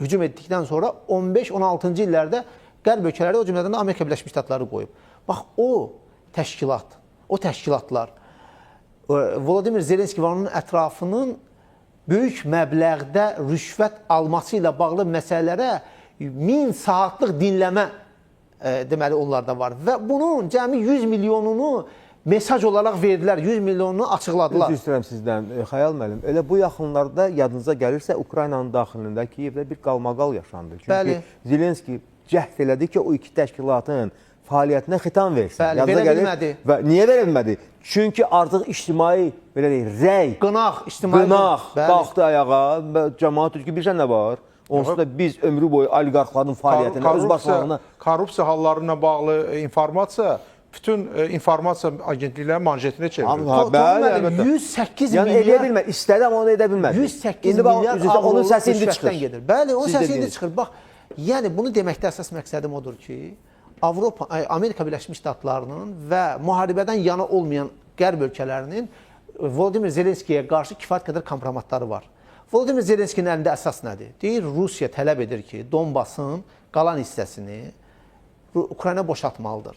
hücum etdikdən sonra 15-16-cı illərdə Qərb ölkələri, o cümlədən də Amerika Birləşmiş Ştatları qoyub. Bax, o təşkilat, o təşkilatlar Volodimir Zelenski və onun ətrafının böyük məbləğdə rüşvət alması ilə bağlı məsələlərə 1000 saatlıq dinləmə deməli onlarda var və bunun cəmi 100 milyonunu mesaj olaraq verdilər, 100 milyonunu açıqladılar. Üzr istəyirəm sizdən, Xəyal müəllim, elə bu yaxınlarda yadınıza gəlirsə Ukraynanın daxilində Kiyevdə bir qalmaqal yaşandı. Çünki bəli, Zelenski cəhd elədi ki, o iki təşkilatın fəaliyyətinə xitam versin. Bəli, verə bilmədi. Və niyə verə bilmədi? Çünki artıq ictimai, belə deyək, rəy, qınaq, ictimai qınaq qalxdı ayağa, cəmaət ki, bir nə var? Onsuz da biz ömrü boyu oliqarxların fəaliyyətinə, öz başlarına... Korrupsiya hallarına bağlı informasiya bütün informasiya agentliklərinin manşetinə çevrildi. Bəli, əlbəttə. 108 yəni, milyar... eləyə bilmədi, istədi, amma onu edə bilmədi. 108 milyar onun səsi indi çıxır. Gedir. Bəli, onun səsi indi çıxır. Bax, yəni bunu deməkdə əsas məqsədim odur ki, Avropa, Amerika Birləşmiş Ştatlarının və müharibədən yana olmayan Qərb ölkələrinin Volodimir Zelenskiyə qarşı kifayət qədər kompromatları var. Volodimir Zelenskinin əlində əsas nədir? Deyir, Rusiya tələb edir ki, Donbasın qalan hissəsini Ukrayna boşaltmalıdır.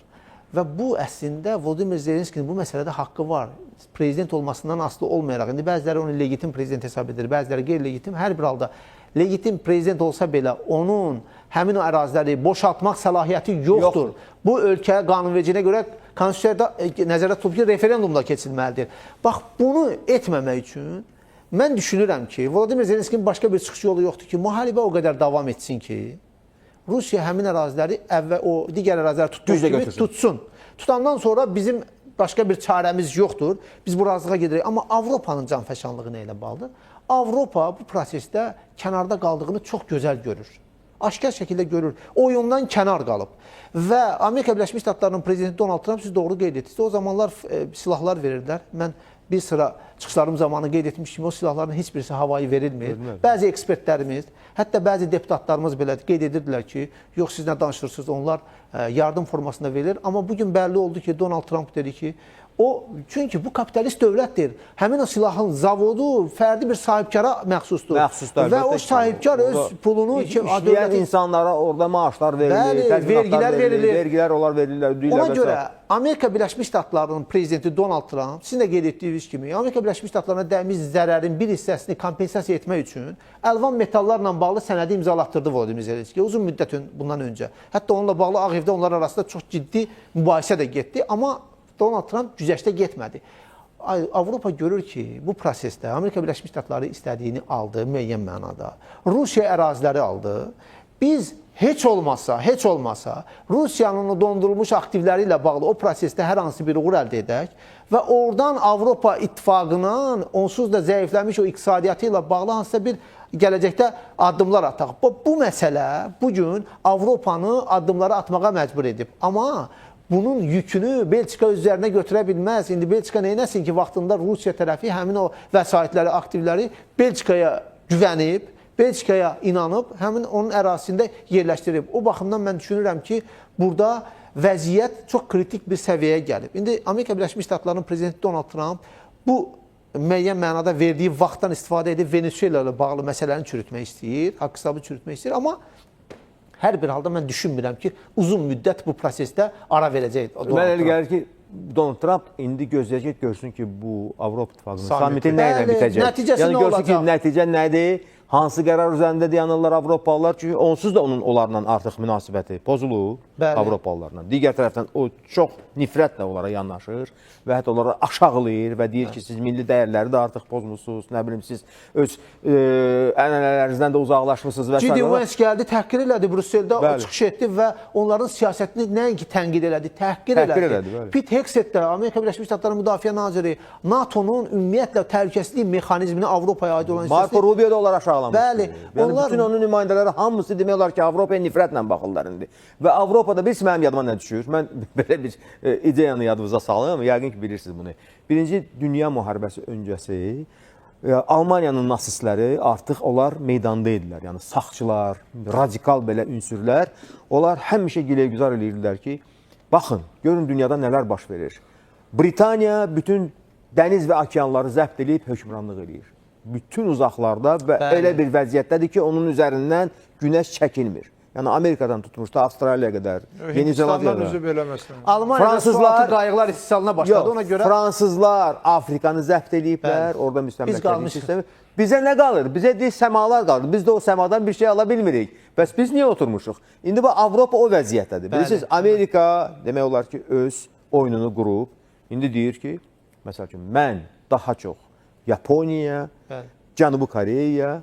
Və bu əslində Volodimir Zelenskinin bu məsələdə haqqı var. Prezident olmasından asılı olmayaraq, indi bəziləri onu legitim prezident hesab edir, bəziləri qeyri-legitim, hər bir halda legitim prezident olsa belə onun həmin o əraziləri boşaltmaq səlahiyyəti yoxdur. Bu ölkə qanunvericiliyinə görə konstitusiyada nəzərdə tutulub ki, referendumla keçilməlidir. Bax, bunu etməmək üçün mən düşünürəm ki, Volodimir Zelenskinin başqa bir çıxış yolu yoxdur ki, müharibə o qədər davam etsin ki, Rusiya həmin əraziləri əvvəl o digər əraziləri tutduğu kimi tutsun. Tutandan sonra bizim başqa bir çarəmiz yoxdur. Biz bu razılığa gedirik. Amma Avropanın canfəşanlığı nə ilə bağlıdır? Avropa bu prosesdə kənarda qaldığını çox gözəl görür. Aşkar şəkildə görür. Oyundan kənar qalıb. Və Amerika Birləşmiş Ştatlarının prezidenti Donald Trump, siz doğru qeyd etdiniz. O zamanlar silahlar verirdilər. Mən bir sıra çıxışlarım zamanı qeyd etmişdim, o silahların heç birisi havayı verilmir. Bəzi ekspertlərimiz, hətta bəzi deputatlarımız belə qeyd edirdilər ki, yox siz nə danışırsınız, onlar yardım formasında verilir. Amma bugün bəlli oldu ki, Donald Trump dedi ki, o, çünki bu kapitalist dövlətdir. Həmin o silahın zavodu fərdi bir sahibkara məxsusdur. Məxsusdur. Və o sahibkar öz pulunu işləyən insanlara orada maaşlar verilir, bəli, vergilər verilir. Vergilər onlar verirlər, ödəyirlər. Ona görə Amerika Birləşmiş Ştatlarının prezidenti Donald Trump, sizin də qeyd etdiyiniz kimi, Amerika Birləşmiş Ştatlarına dəymiş zərərin bir hissəsini kompensasiya etmək üçün əlvan metallarla bağlı sənədi imzalatdırdı Volodimir Zelenski uzun müddət bundan öncə. Hətta onunla bağlı Ağ Evdə onlar arasında çox ciddi mübahisə də getdi, amma Donald Trump güzəştə getmədi. Avropa görür ki, bu prosesdə Amerika Birləşmiş Ştatları istədiyini aldı müəyyən mənada. Rusiya əraziləri aldı. Biz heç olmasa, heç olmasa Rusiyanın dondurulmuş aktivləri ilə bağlı o prosesdə hər hansı bir uğur əldə edək və oradan Avropa İttifaqının onsuz da zəifləmiş o iqtisadiyyatı ilə bağlı hansısa bir gələcəkdə addımlar ataq. Bu məsələ bugün Avropanı addımları atmağa məcbur edib. Amma bunun yükünü Belçika üzərinə götürə bilməz. İndi Belçika neynəsin ki, vaxtında Rusiya tərəfi həmin o vəsaitləri, aktivləri Belçikaya güvənib, Belçikaya inanıb, həmin onun ərazisində yerləşdirib. O baxımdan mən düşünürəm ki, burada vəziyyət çox kritik bir səviyyəyə gəlib. İndi Amerika Birləşmiş Ştatlarının prezidenti Donald Trump bu müəyyən mənada verdiyi vaxtdan istifadə edib Venesuela ilə bağlı məsələni çürütmək istəyir, haqq-hesabı çürütmək istəyir, amma hər bir halda mən düşünmürəm ki, uzun müddət bu prosesdə ara verəcək Donald Mən elə Trump. gəlir ki, Donald Trump indi gözləyəcək, görsün ki, bu Avropa İttifaqının Samiti. samiti nə ilə bitəcək. Nəticəsi yəni nə görsün ki, olacaq? nəticə nədir? Hansı qərar üzərində dayanırlar Avropalılar? Çünki onsuz da onun onlarla artıq münasibəti pozulub. Bəli. Avropalılarla. Digər tərəfdən o çox nifrətlə onlara yanaşır və hətta onları aşağılayır və deyir ki, siz milli dəyərləri də artıq pozmusunuz, nə bilim siz öz ənənələrinizdən də uzaqlaşmısınız və J.D. s. Vance gəldi, təhqir elədi Brüsseldə, o Bəli. çıxış etdi və onların siyasətini nəinki tənqid elədi, təhqir Təhqir elədi. elədi, bəli. Pete Hegseth də, Amerika Birləşmiş Ştatları Müdafiə Naziri, NATO-nun ümumiyyətlə təhlükəsizlik mexanizmini Avropaya aid olan Marco hissəsini Rubio da onları aşağılamışdı. Bəli, Yəni onlar- bütün onun nümayəndələri hamısı demək olar ki, Avropaya nifrətlə baxırlar indi. Və Avropada bilirsiniz mənim yadıma nə düşür? Mən belə bir ideyanı yadınıza salım, amma yəqin ki bilirsiniz bunu. Birinci Dünya müharibəsi öncəsi Almaniyanın nasistləri artıq onlar meydanda idilər. Yəni sağçılar, radikal belə ünsürlər, onlar həmişə gileygüzar eləyirdilər ki, baxın, görün dünyada nələr baş verir. Britaniya bütün dəniz və okeanları zəbt eləyib hökmranlıq eləyir. Bütün uzaqlarda və Bəli. elə bir vəziyyətdədir ki, onun üzərindən günəş çəkilmir. Yəni Amerikadan tutmuş da Avstraliyaya qədər, Yeni Hindistandan Zelandiyaya üzü qədər. belə məsələn. Almaniyada Fransızlar- sualtı qayıqlar istehsalına başladı. Yox, Ona görə fransızlar Afrikanı zəbt eləyiblər, Bəli. orada Biz müstəmləkəlik qalmışıq. sistemi. Bizə nə qalır? Bizə deyir səmalar qalır. Biz də o səmadan bir şey ala bilmirik. Bəs biz niyə oturmuşuq? İndi bu Avropa o vəziyyətdədir. Bilirsiniz, Amerika demək olar ki, öz oyununu qurub. İndi deyir ki, məsəl üçün mən daha çox Yaponiya, Bəli. Cənubi Koreya,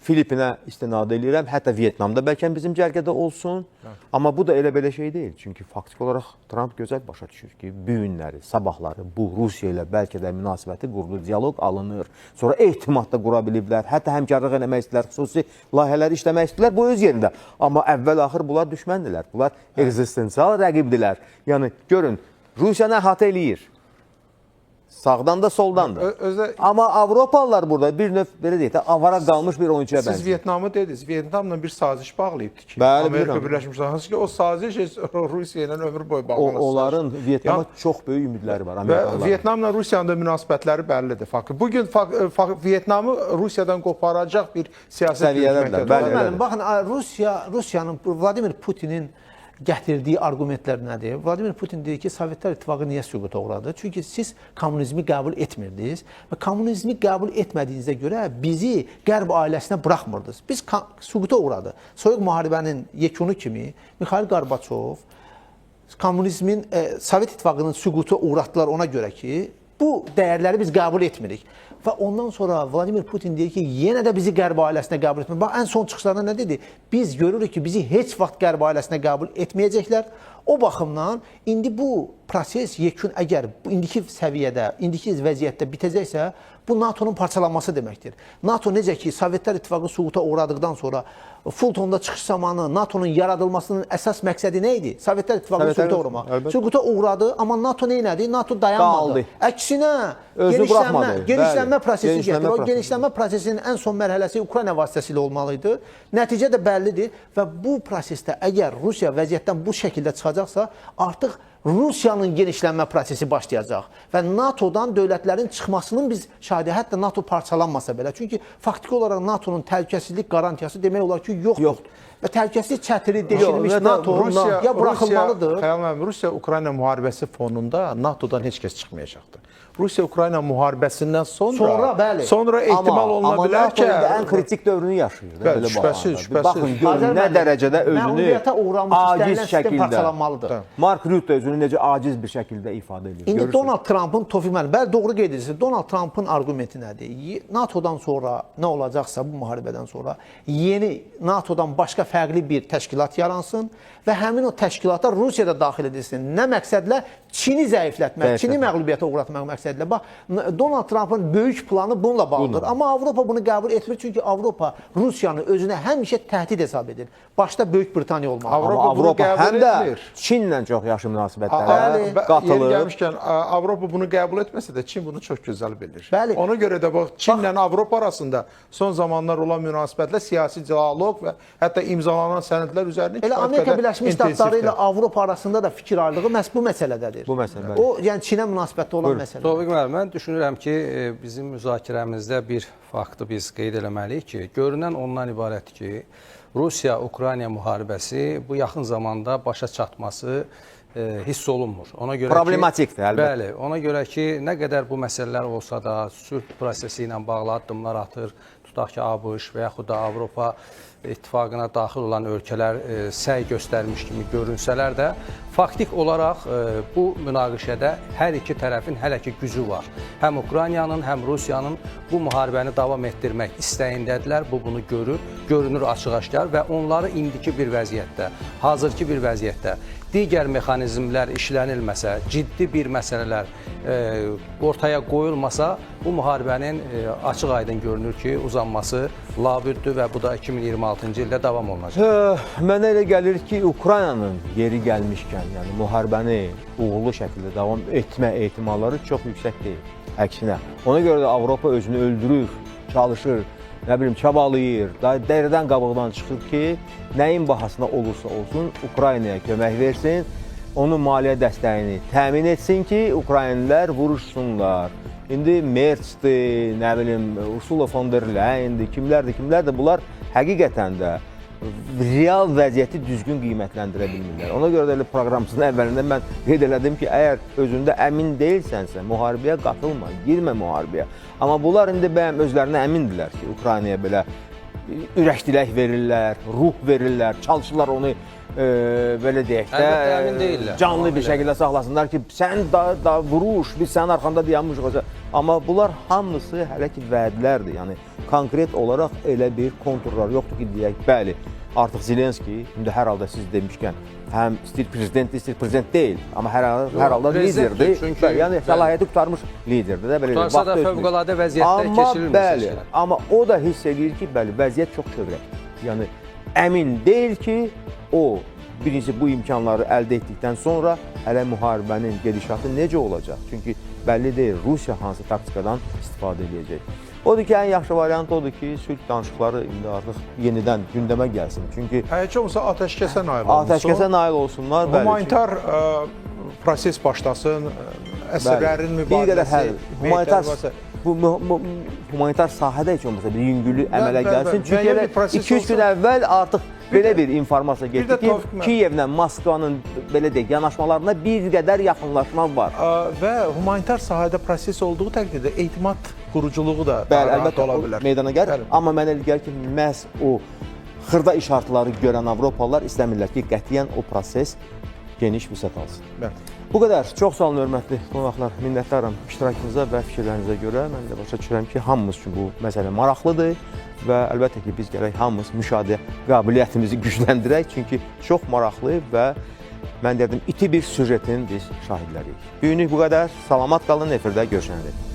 Filipinə istinad eləyirəm. Hətta Vyetnamda bəlkə bizim cərgədə olsun. Amma bu da elə belə şey deyil. Çünki faktiki olaraq Tramp gözəl başa düşür ki, bu günləri, sabahları bu Rusiya ilə bəlkə də münasibəti qurulur, dialoq alınır. Sonra etimad da qura biliblər. Hətta həmkarlıq eləmək istəyirlər, xüsusi layihələri işləmək istəyirlər. Bu öz yerində. Amma əvvəl-axır bunlar düşməndirlər. Bunlar ekzistensial rəqibdirlər. Yəni görün, Rusiyanı əhatə eləyir. Sağdan da, soldan da. Özdə Amma Avropalılar burada bir növ belə deyək də avara qalmış bir oyunçuya siz bənzəyir. Vyetnamı dediniz. Vyetnamla bir saziş bağlayıbdı ki, Bəli, Amerika bilirəm. Birləşmiş Ştatları hansı ki o saziş heç Rusiya ilə ömür boyu bağlı. Onların Vyetnama çox böyük ümidləri var Və Amerikalıların. Vyetnamla Rusiyanın da münasibətləri bəllidir. Fakt. Bugün Vyetnamı Rusiyadan qoparacaq bir siyasət Səviyyədədirlər, yürütməkdədir. bəli. Müəllim, baxın Rusiyanın Vladimir Putinin gətirdiyi arqumentlər nədir? Vladimir Putin deyir ki, Sovetlər İttifaqı niyə süquta uğradı? Çünki siz kommunizmi qəbul etmirdiniz və kommunizmi qəbul etmədiyinizə görə bizi Qərb ailəsinə buraxmırdınız. Biz süquta uğradı. Soyuq müharibənin yekunu kimi Mixail Gorbaçov kommunizmin Sovet İttifaqının süquta uğratdılar ona görə ki, bu dəyərləri biz qəbul etmirik. Və ondan sonra Vladimir Putin deyir ki, yenə də bizi Qərb ailəsinə qəbul etmir. Bax, ən son çıxışlarında nə dedi? Biz görürük ki, bizi heç vaxt Qərb ailəsinə qəbul etməyəcəklər. O baxımdan indi bu proses yekun əgər bu indiki səviyyədə, indiki vəziyyətdə bitəcəksə, bu NATO-nun parçalanması deməkdir. NATO necə ki, Sovetlər İttifaqı süquta uğradıqdan sonra Fultonda çıxış zamanı NATO-nun yaradılmasının əsas məqsədi nə idi? Sovetlər İttifaqı süquta uğramaq. Süquta uğradı, amma NATO nə elədi? NATO dayanmadı. Qaldı. Əksinə, Özünü buraxmadı. genişlənmə prosesi Genişlənmə getdi. O genişlənmə prosesinin ən son mərhələsi Ukrayna vasitəsilə olmalı idi. Nəticə də bəllidir və bu prosesdə əgər Rusiya vəziyyətdən bu şəkildə çıxacaqsa, artıq Rusiyanın genişlənmə prosesi başlayacaq və NATO-dan dövlətlərin çıxmasının biz şahidi, hətta NATO parçalanmasa belə. Çünki faktiki olaraq NATO-nun təhlükəsizlik qarantiyası demək olar ki, yoxdur. Yoxdur. Və təhlükəsizlik çətiri deşilmiş Yox, NATO Rusiya, ya buraxılmalıdır. Rusiya, Xəyal müəllim, Rusiya-Ukrayna müharibəsi fonunda NATO-dan heç kəs çıxmayacaqdır. Rusiya-Ukrayna müharibəsindən sonra, bəli. Sonra ehtimal oluna amma bilər ki, NATO indi ən kritik dövrünü yaşayır. Bəli, Belə şübhəsiz, baxanda. şübhəsiz. Baxın görün nə dərəcədə özünü məğlubiyyətə uğramış aciz istənilən sistem şəkildə parçalanmalıdır. Mark Rutte özünü necə aciz bir şəkildə ifadə edir. İndi Görürsünüz. Donald Trumpın Tofiq müəllim, bəli doğru qeyd edirsiniz. Donald Trumpın arqumenti nədir? NATO-dan sonra nə olacaqsa bu müharibədən sonra yeni NATO-dan başqa fərqli bir təşkilat yaransın və həmin o təşkilata Rusiya da daxil edilsin. Nə məqsədlə? Çini zəiflətmək, Çini məğlubiyyətə uğratmaq məqsədilə. Bax, Donald Trumpın böyük planı bununla bağlıdır. Amma Avropa bunu qəbul etmir, çünki Avropa Rusiyanı özünə həmişə təhdid hesab edir. Başda Böyük Britaniya olmalı. Avropa Amma bunu Avropa qəbul həm də etmir. Çinlə çox yaxşı münasibət münasibətlərə qatılıb. Yeri gəlmişkən Avropa bunu qəbul etməsə də Çin bunu çox gözəl bilir. Bəli. Ona görə də bax Çinlə Avropa arasında son zamanlar olan münasibətlər siyasi dialoq və hətta imzalanan sənədlər üzərində Elə Amerika Birləşmiş Ştatları ilə Avropa arasında da fikir ayrılığı məhz bu məsələdədir. Bu məsələ, bəli. O, yəni Çinə münasibətdə olan məsələ. Tofiq müəllim, mən düşünürəm ki, bizim müzakirəmizdə bir faktı biz qeyd eləməliyik ki, görünən ondan ibarətdir ki, Rusiya-Ukrayna müharibəsi bu yaxın zamanda başa çatması hiss olunmur. Ona görə problematikdir, əlbəttə. Bəli, ona görə ki, nə qədər bu məsələlər olsa da, sülh prosesi ilə bağlı addımlar atır, tutaq ki, ABŞ və yaxud da Avropa İttifaqına daxil olan ölkələr səy göstərmiş kimi görünsələr də, faktik olaraq bu münaqişədə hər iki tərəfin hələ ki gücü var. Həm Ukraynanın, həm Rusiyanın bu müharibəni davam etdirmək istəyindədirlər. Bu bunu görür, görünür açıq-aşkar və onları indiki bir vəziyyətdə, hazırki bir vəziyyətdə digər mexanizmlər işlənilməsə, ciddi bir məsələlər ortaya qoyulmasa, bu müharibənin açıq-aydın görünür ki, uzanması labüddür və bu da 2026-cı ildə davam olunacaq. Mənə elə gəlir ki, Ukraynanın yeri gəlmişkən, yəni müharibəni uğurlu şəkildə davam etmə ehtimalları çox yüksək deyil. Əksinə, ona görə də Avropa özünü öldürür, çalışır, nə bilim, çabalayır, dəridən qabıqdan çıxır ki, nəyin bahasına olursa olsun Ukraynaya kömək versin, onun maliyyə dəstəyini təmin etsin ki, Ukraynlılar vuruşsunlar. İndi Mertzdir, nə bilim, Ursula von der Leyen'dir, kimlərdir, kimlərdir, bunlar həqiqətən də real vəziyyəti düzgün qiymətləndirə bilmirlər. Ona görə də elə proqramımızın əvvəlində mən qeyd elədim ki, əgər özündə əmin deyilsənsə, müharibəyə qatılma, girmə müharibəyə. Amma bunlar indi bəyəm özlərinə əmindirlər ki, Ukraynaya belə ürək dilək verirlər, ruh verirlər, çalışırlar onu belə deyək də, canlı bir şəkildə saxlasınlar ki, sən da vuruş, biz sənin arxanda dayanmışıq. Amma bunlar hamısı hələ ki vədlərdir. Yəni konkret olaraq elə bir konturlar yoxdur ki, deyək, bəli, artıq Zelenski, indi hər halda siz demişkən, həm istəyir prezidentdir, istəyir prezident deyil, amma hər halda liderdir. Çünki, yəni səlahiyyəti qurtarmış liderdir də, belə deyək. Qurtarsa da fövqəladə vəziyyətdə keçirilmiş seçkilər. Amma o da hiss eləyir ki, bəli, vəziyyət çox kövrək. Yəni əmin deyil ki, o, birincisi bu imkanları əldə etdikdən sonra hələ müharibənin gedişatı necə olacaq? Çünki bəlli deyil, Rusiya hansı taktikadan istifadə edəcək. Odur ki, ən yaxşı variant odur ki, sülh danışıqları indi artıq yenidən gündəmə gəlsin. Çünki heç olmasa atəşkəsə nail olunsun. Atəşkəsə nail olsunlar. Humanitar proses başlasın, əsirlərin mübadiləsi, humanitar sahədə heç olmasa bir yüngüllük əmələ gəlsin. Çünki elə 2-3 gün əvvəl artıq belə bir informasiya getdi ki, Kiyevlə Moskvanın belə deyək, yanaşmalarına bir qədər yaxınlaşma var. Və humanitar sahədə proses olduğu təqdirdə etimad quruculuğu da əlbəttə ola bilər. Meydana gəlir. Amma mənə elə gəlir ki, məhz o xırda işarətləri görən Avropalılar istəmirlər ki, qətiyyən o proses geniş vüsət alsın. Bəli. Bu qədər. Çox sağ olun, hörmətli qonaqlar. Minnətdaram iştirakınıza və fikirlərinizə görə. Mən də başa düşürəm ki, hamımız üçün bu məsələ maraqlıdır və əlbəttə ki, biz gərək hamımız müşahidə qabiliyyətimizi gücləndirək. Çünki çox maraqlı və mən deyərdim, iti bir süjetin biz şahidləriyik. Bu günlük bu qədər. Salamat qalın, efirdə görüşənədək.